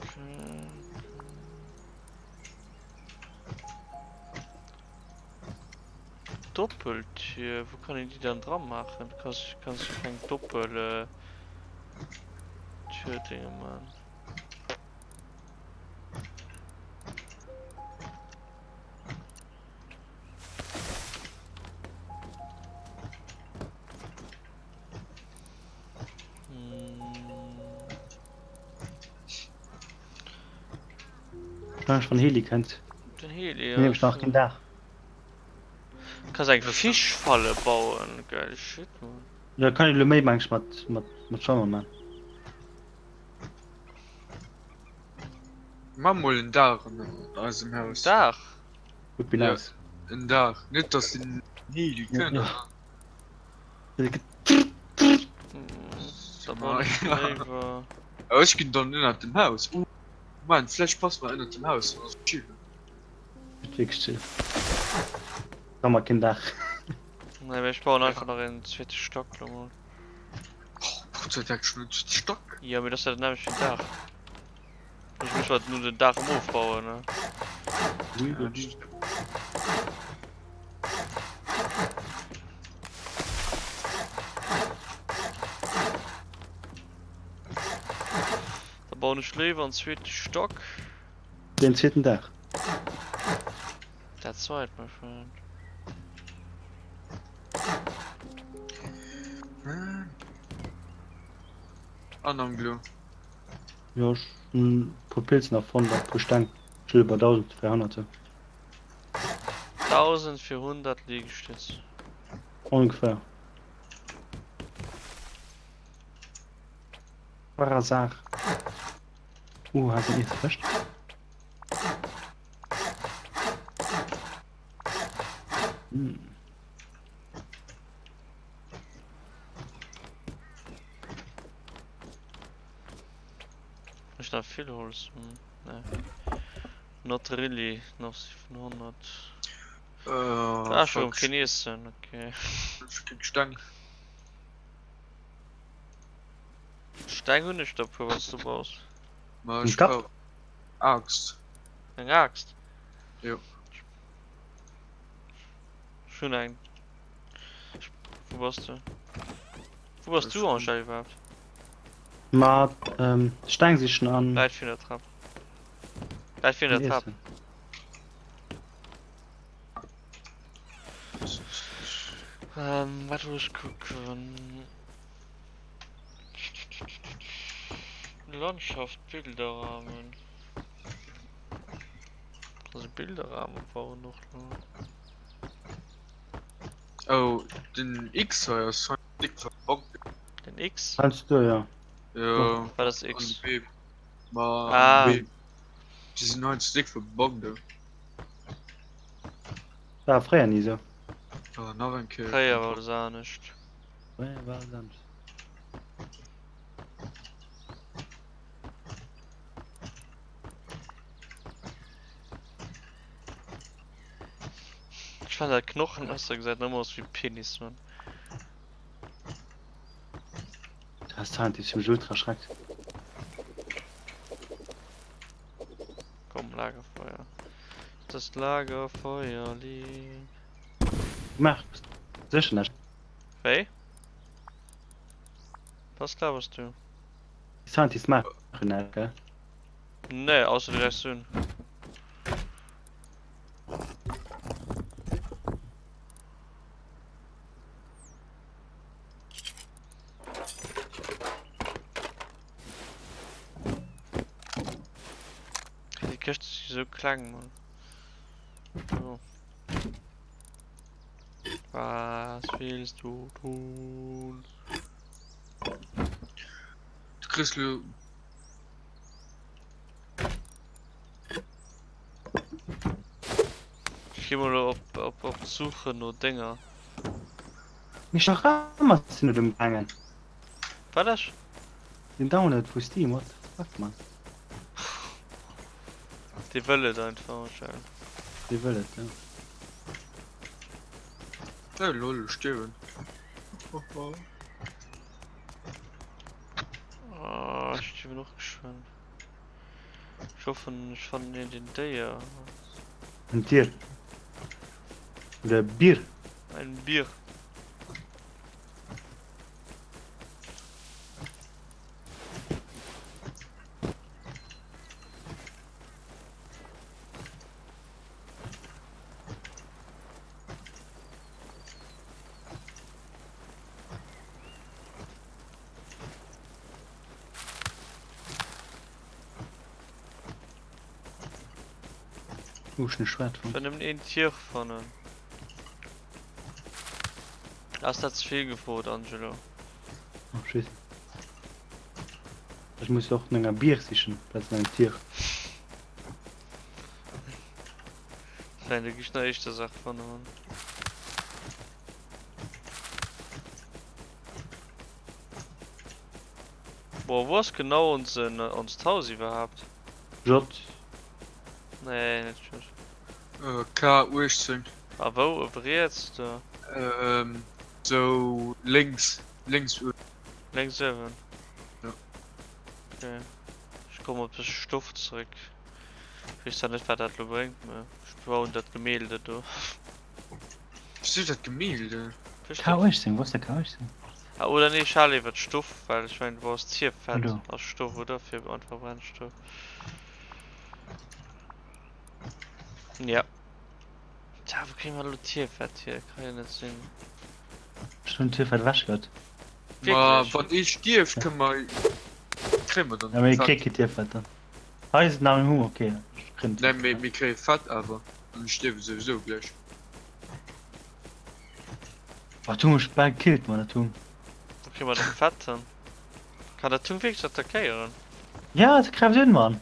Okay. Doppeltür, wou kann een déi dann dra maachen? Kanns kanns du keng Doppel Türdinge man? Ech wann Heli kënnt. Den Heli, Mir nämlech nach keen Daach. Kanns eng Fischfalle bauen, geil shit man. Jo kann een elo méi meng ech mat mat mat Schwammer man. Maa mol en Daach an eisem Haus. Daach? Would be nice. En Daach, net dass den Heli kënnt. Ech ginn dann ënnert dem Haus. Uh man, vläicht passe mer ënnert dem Haus, dann ass et chill. Et wierklech chill. Da mar keen Daach. Nee, mee ech bauen einfach nach een zweete Stack lo mol. Brauchst du direkt schon en zweete Stack? Jo, mee dat ass ja dat nämmlecht wéi den Daach. Ech muss halt nur den Daach erm ofbauen, ne? Da bauen ech léiwer en zweete Stack. Den zweeten Daach. That's right, my friend. An Anglo. Jo, ech hunn e puer Pilzen nach fonnt a puer Steng. Ech hunn elo bei 1400 sou. 1400 Liegestütz. Ongeféier. Par hasard. Uh, hat den eerste Fëscht. Hm. Ech nach vill Holz? Hm, nee. Not really, nach 700. Äh, ah, schon fuck. kein Essen, okay. Ech krieg Steng. Steng hunn ech der puer, wanns du brauchs. Ma Eng ech Kapp? brauch Axt. Eng Axt? Jo. Ech hunn eng. Wou bass du? Wou bass du Angèle iwwerhaapt? Ma Steng sichen an. Läit virun der Trap. Läit virun der Trap. Ähm, wat wollt ech kucken? Landschaft, Bilderrahmen. Also Bilderrahmen bauen och lo. Oh, den X hei ass schon dick verbuggt. Den X? Heiansdo du, ja. Jo. Wat ass X? Ma ah. Déi sinn heiansdo dick verbuggt. War fréier ni sou. Oh, nach eng Kéier. Fréier war alles anescht. Fréier war alles anescht. Ech fannen dat Knochenmesser gesäit nëmmer aus wéi Penis man. Du has Talent, déi mech ultra erschreckt. Komm Lagerfeuer. Das Lagerfeuer lebt. Gemaach, sécher net. Wéi? Was laberst du? Die Scientists maachen näischt, gell? Nee, ausser du räichs un. Déi Këscht ass jo sou kleng, Mann. So. Was willst du tun? Du kriss lo. Ech gi mol op, op, op d'Suche no Dénger. Mee nach ëmmer sinn et emgaangen. Wat ech? Den Download vu Steam, what the fuck man. Dee wëll et einfach anscheinend. Dee wëll et, jo. Oh lol, ech stierwen. Oh, ech stierwen och geschwënn. Ech hoffen, ech fannen iergend een Déier. En Tier. Oder e Bier. Ein Bier. Wou ech en Schwert fonnt. Ech well nëmmen een Tier fannen. Ass dat ze vill gefrot, Angelo? Oh, Scheisse. Ech muss och no enger Bier sichen, plaz no engem Tier. Nein, du gehst nach éischter Saach fannen, Mann. Boah, wo ass genau onsen, onst Haus iwwerhaapt? J. Nee, net J. K18. A wou? Op riets oder? Sou lénks, lénks uewen. Lénks uewen? Jo. Okay. Ech kommen op de Stoff zeréck. Ech weess zwar net wat dat lo bréngt, mä ech bauen dat Gemälde do. Wisou dat Gemälde? K18, wou ass de K18? Ah, oder nee, ech hale iwwer Stoff, well ech mengen du brauchs Zierfett a Stoff, oder? Fir einfach Brennstoff. Ja. Tja, wou kréie mer elo Tierfett hier? Ka jo net sinn. Ech hunn Tierfett ewechgëtt. Ma wann ee stierft, kënne mer, kréie mer dann Ja, mee mir kréie kee Tierfett dann. Hei ass nach en Huhn, okay. Ech kréien Nee, mee mir kréie Fett awer. An ech stierwe souwisou gläich. Oh, dat Huhn huet mech bal gekillt, Mann, dat Huhn. Wou kréie mer dann Fett dann? Kann dat Huhn wierklech attackéieren? Ja, et gräift un, Mann.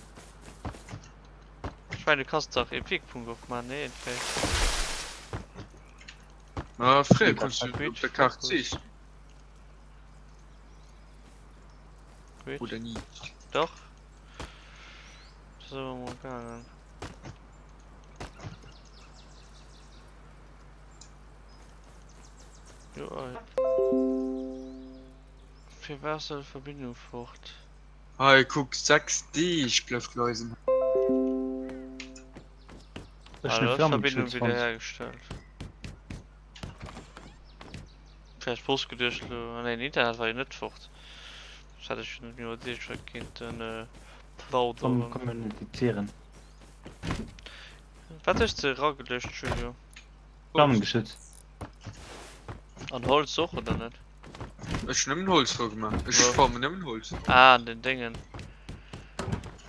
Ech mengen du kanns dach ee Wegpunkt opmaachen, nee iergendwéi. Ma fréier konns du op der Kaart zeechnen. Oder ni? Dach. Dat ass ëmmer mol gaangen. Jo, ei. Firwat ass da d'Verbindung fort? Hei kuck 6 Deeg bleift leisen. Ech hun Verbindung wiederhergestellt. Vielleicht bloß geduecht lo, ah nee, den Internet war jo net fort. Das hätt ech jo net méi iwwerdeegt wat kéinten äh, plauderen. Kommunizieren. Wat hues de erageluecht Julio? Flammengeschütz. An Holz och oder net? Ech hun nëmmen Holz dra gemaach. Ech farmen nëmmen Holz. Ah, an den Déngen.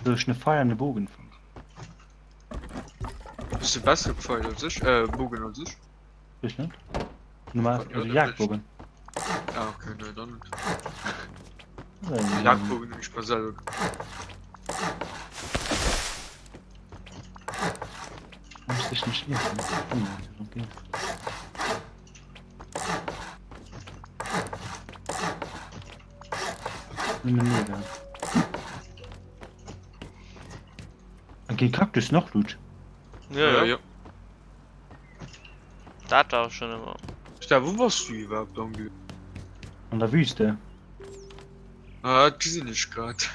Sou, ech hun e Pfeil an e Bogen fonnt. Hues de bessere Pfeil als ech? Äh, Bogen als ech? Weess net. Normal, also Jagdbogen. Ah, okay, nee, dann net. Jagdbogen hun ech mer selwer gemaach. Muss ich nicht iessen? Okay. Nëmmen Neger. Okay, Kaktus noch Loot. Ja, ja. Äh, ja. Dat war schon ëmmer. Stef, wou bass du iwwerhaapt, Angelo? An der Wüste. Ah, dat gesinn ech grad.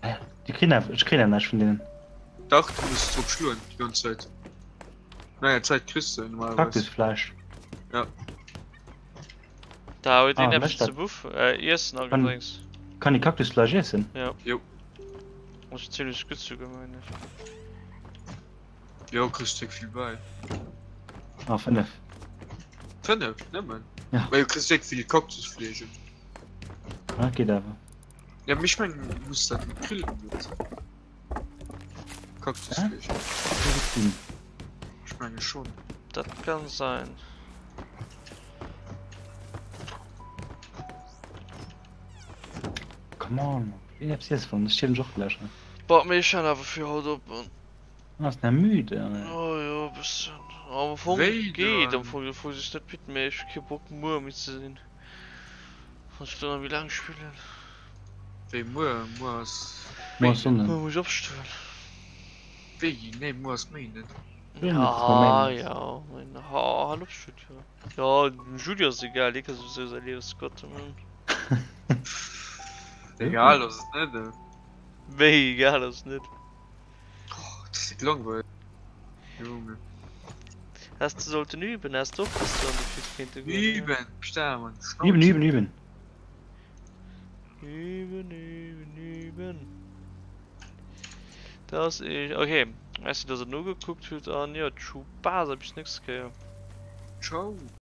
Hä? Die kriegen einfach, ich krieg ja näischt vun deenen. Dach, du muss drop schloen, déi ganz Zäit. Naja, Zäit kriss de normalerweis. Kaktusfleisch. Ja. Da huet een Ah, eppes mécht dat. ze buff äh, iessen a Kann- Gedrénks. Kann ee Kaktusfleisch iessen? Ja. Jo. Ass zimmlech gutt souguer, mengen ech. Jo, kriss déck vill bäi. Ah, 5. 5 nëmmen? Ja. Well du kriss déck vill Kaktusfleesch. Ah, geet awer. Ja, mee ech mengen, du muss dat net grillen oder sou. Kaktusfleesch. Ech menge schon. Dat kann sein. Come on, man. Wéi eppes iesse wann ech stierwen ech och gläich hei. Boah, mee ech han awer fir haut op, Mann. Ass na müde. Oh jo, e bëssen. Am Fong Wéi geet, am dann? Fong, am Fong ass et net midd, mee ech hu kee Bock muer midd ze sinn. Wann ech do nach méi laang spillen. Wéi muer? Muer ass Muer ass Méinden. Sonnden. Muer muss ech opstoen. Wéi? Nee, muer ass Méinden. Ja, ja, mein, ha, hal op Studio. Ja, dem Julio ass egal, dee ka souwisou säi Liewe squatten, man. Egal ass et net. Wéi egal ass et net? Oh, dat ass déck langweileg. Junge. Häss de sollten üben, häss de och bis du an de Pit kéinte goen. Üben, Psta, Mann. Üben, üben, üben. Üben, üben, üben. Das ich. Okay, merci, dass der nogekuckt hutt an jo, tschubasa bis nächst Kéier. Ciao.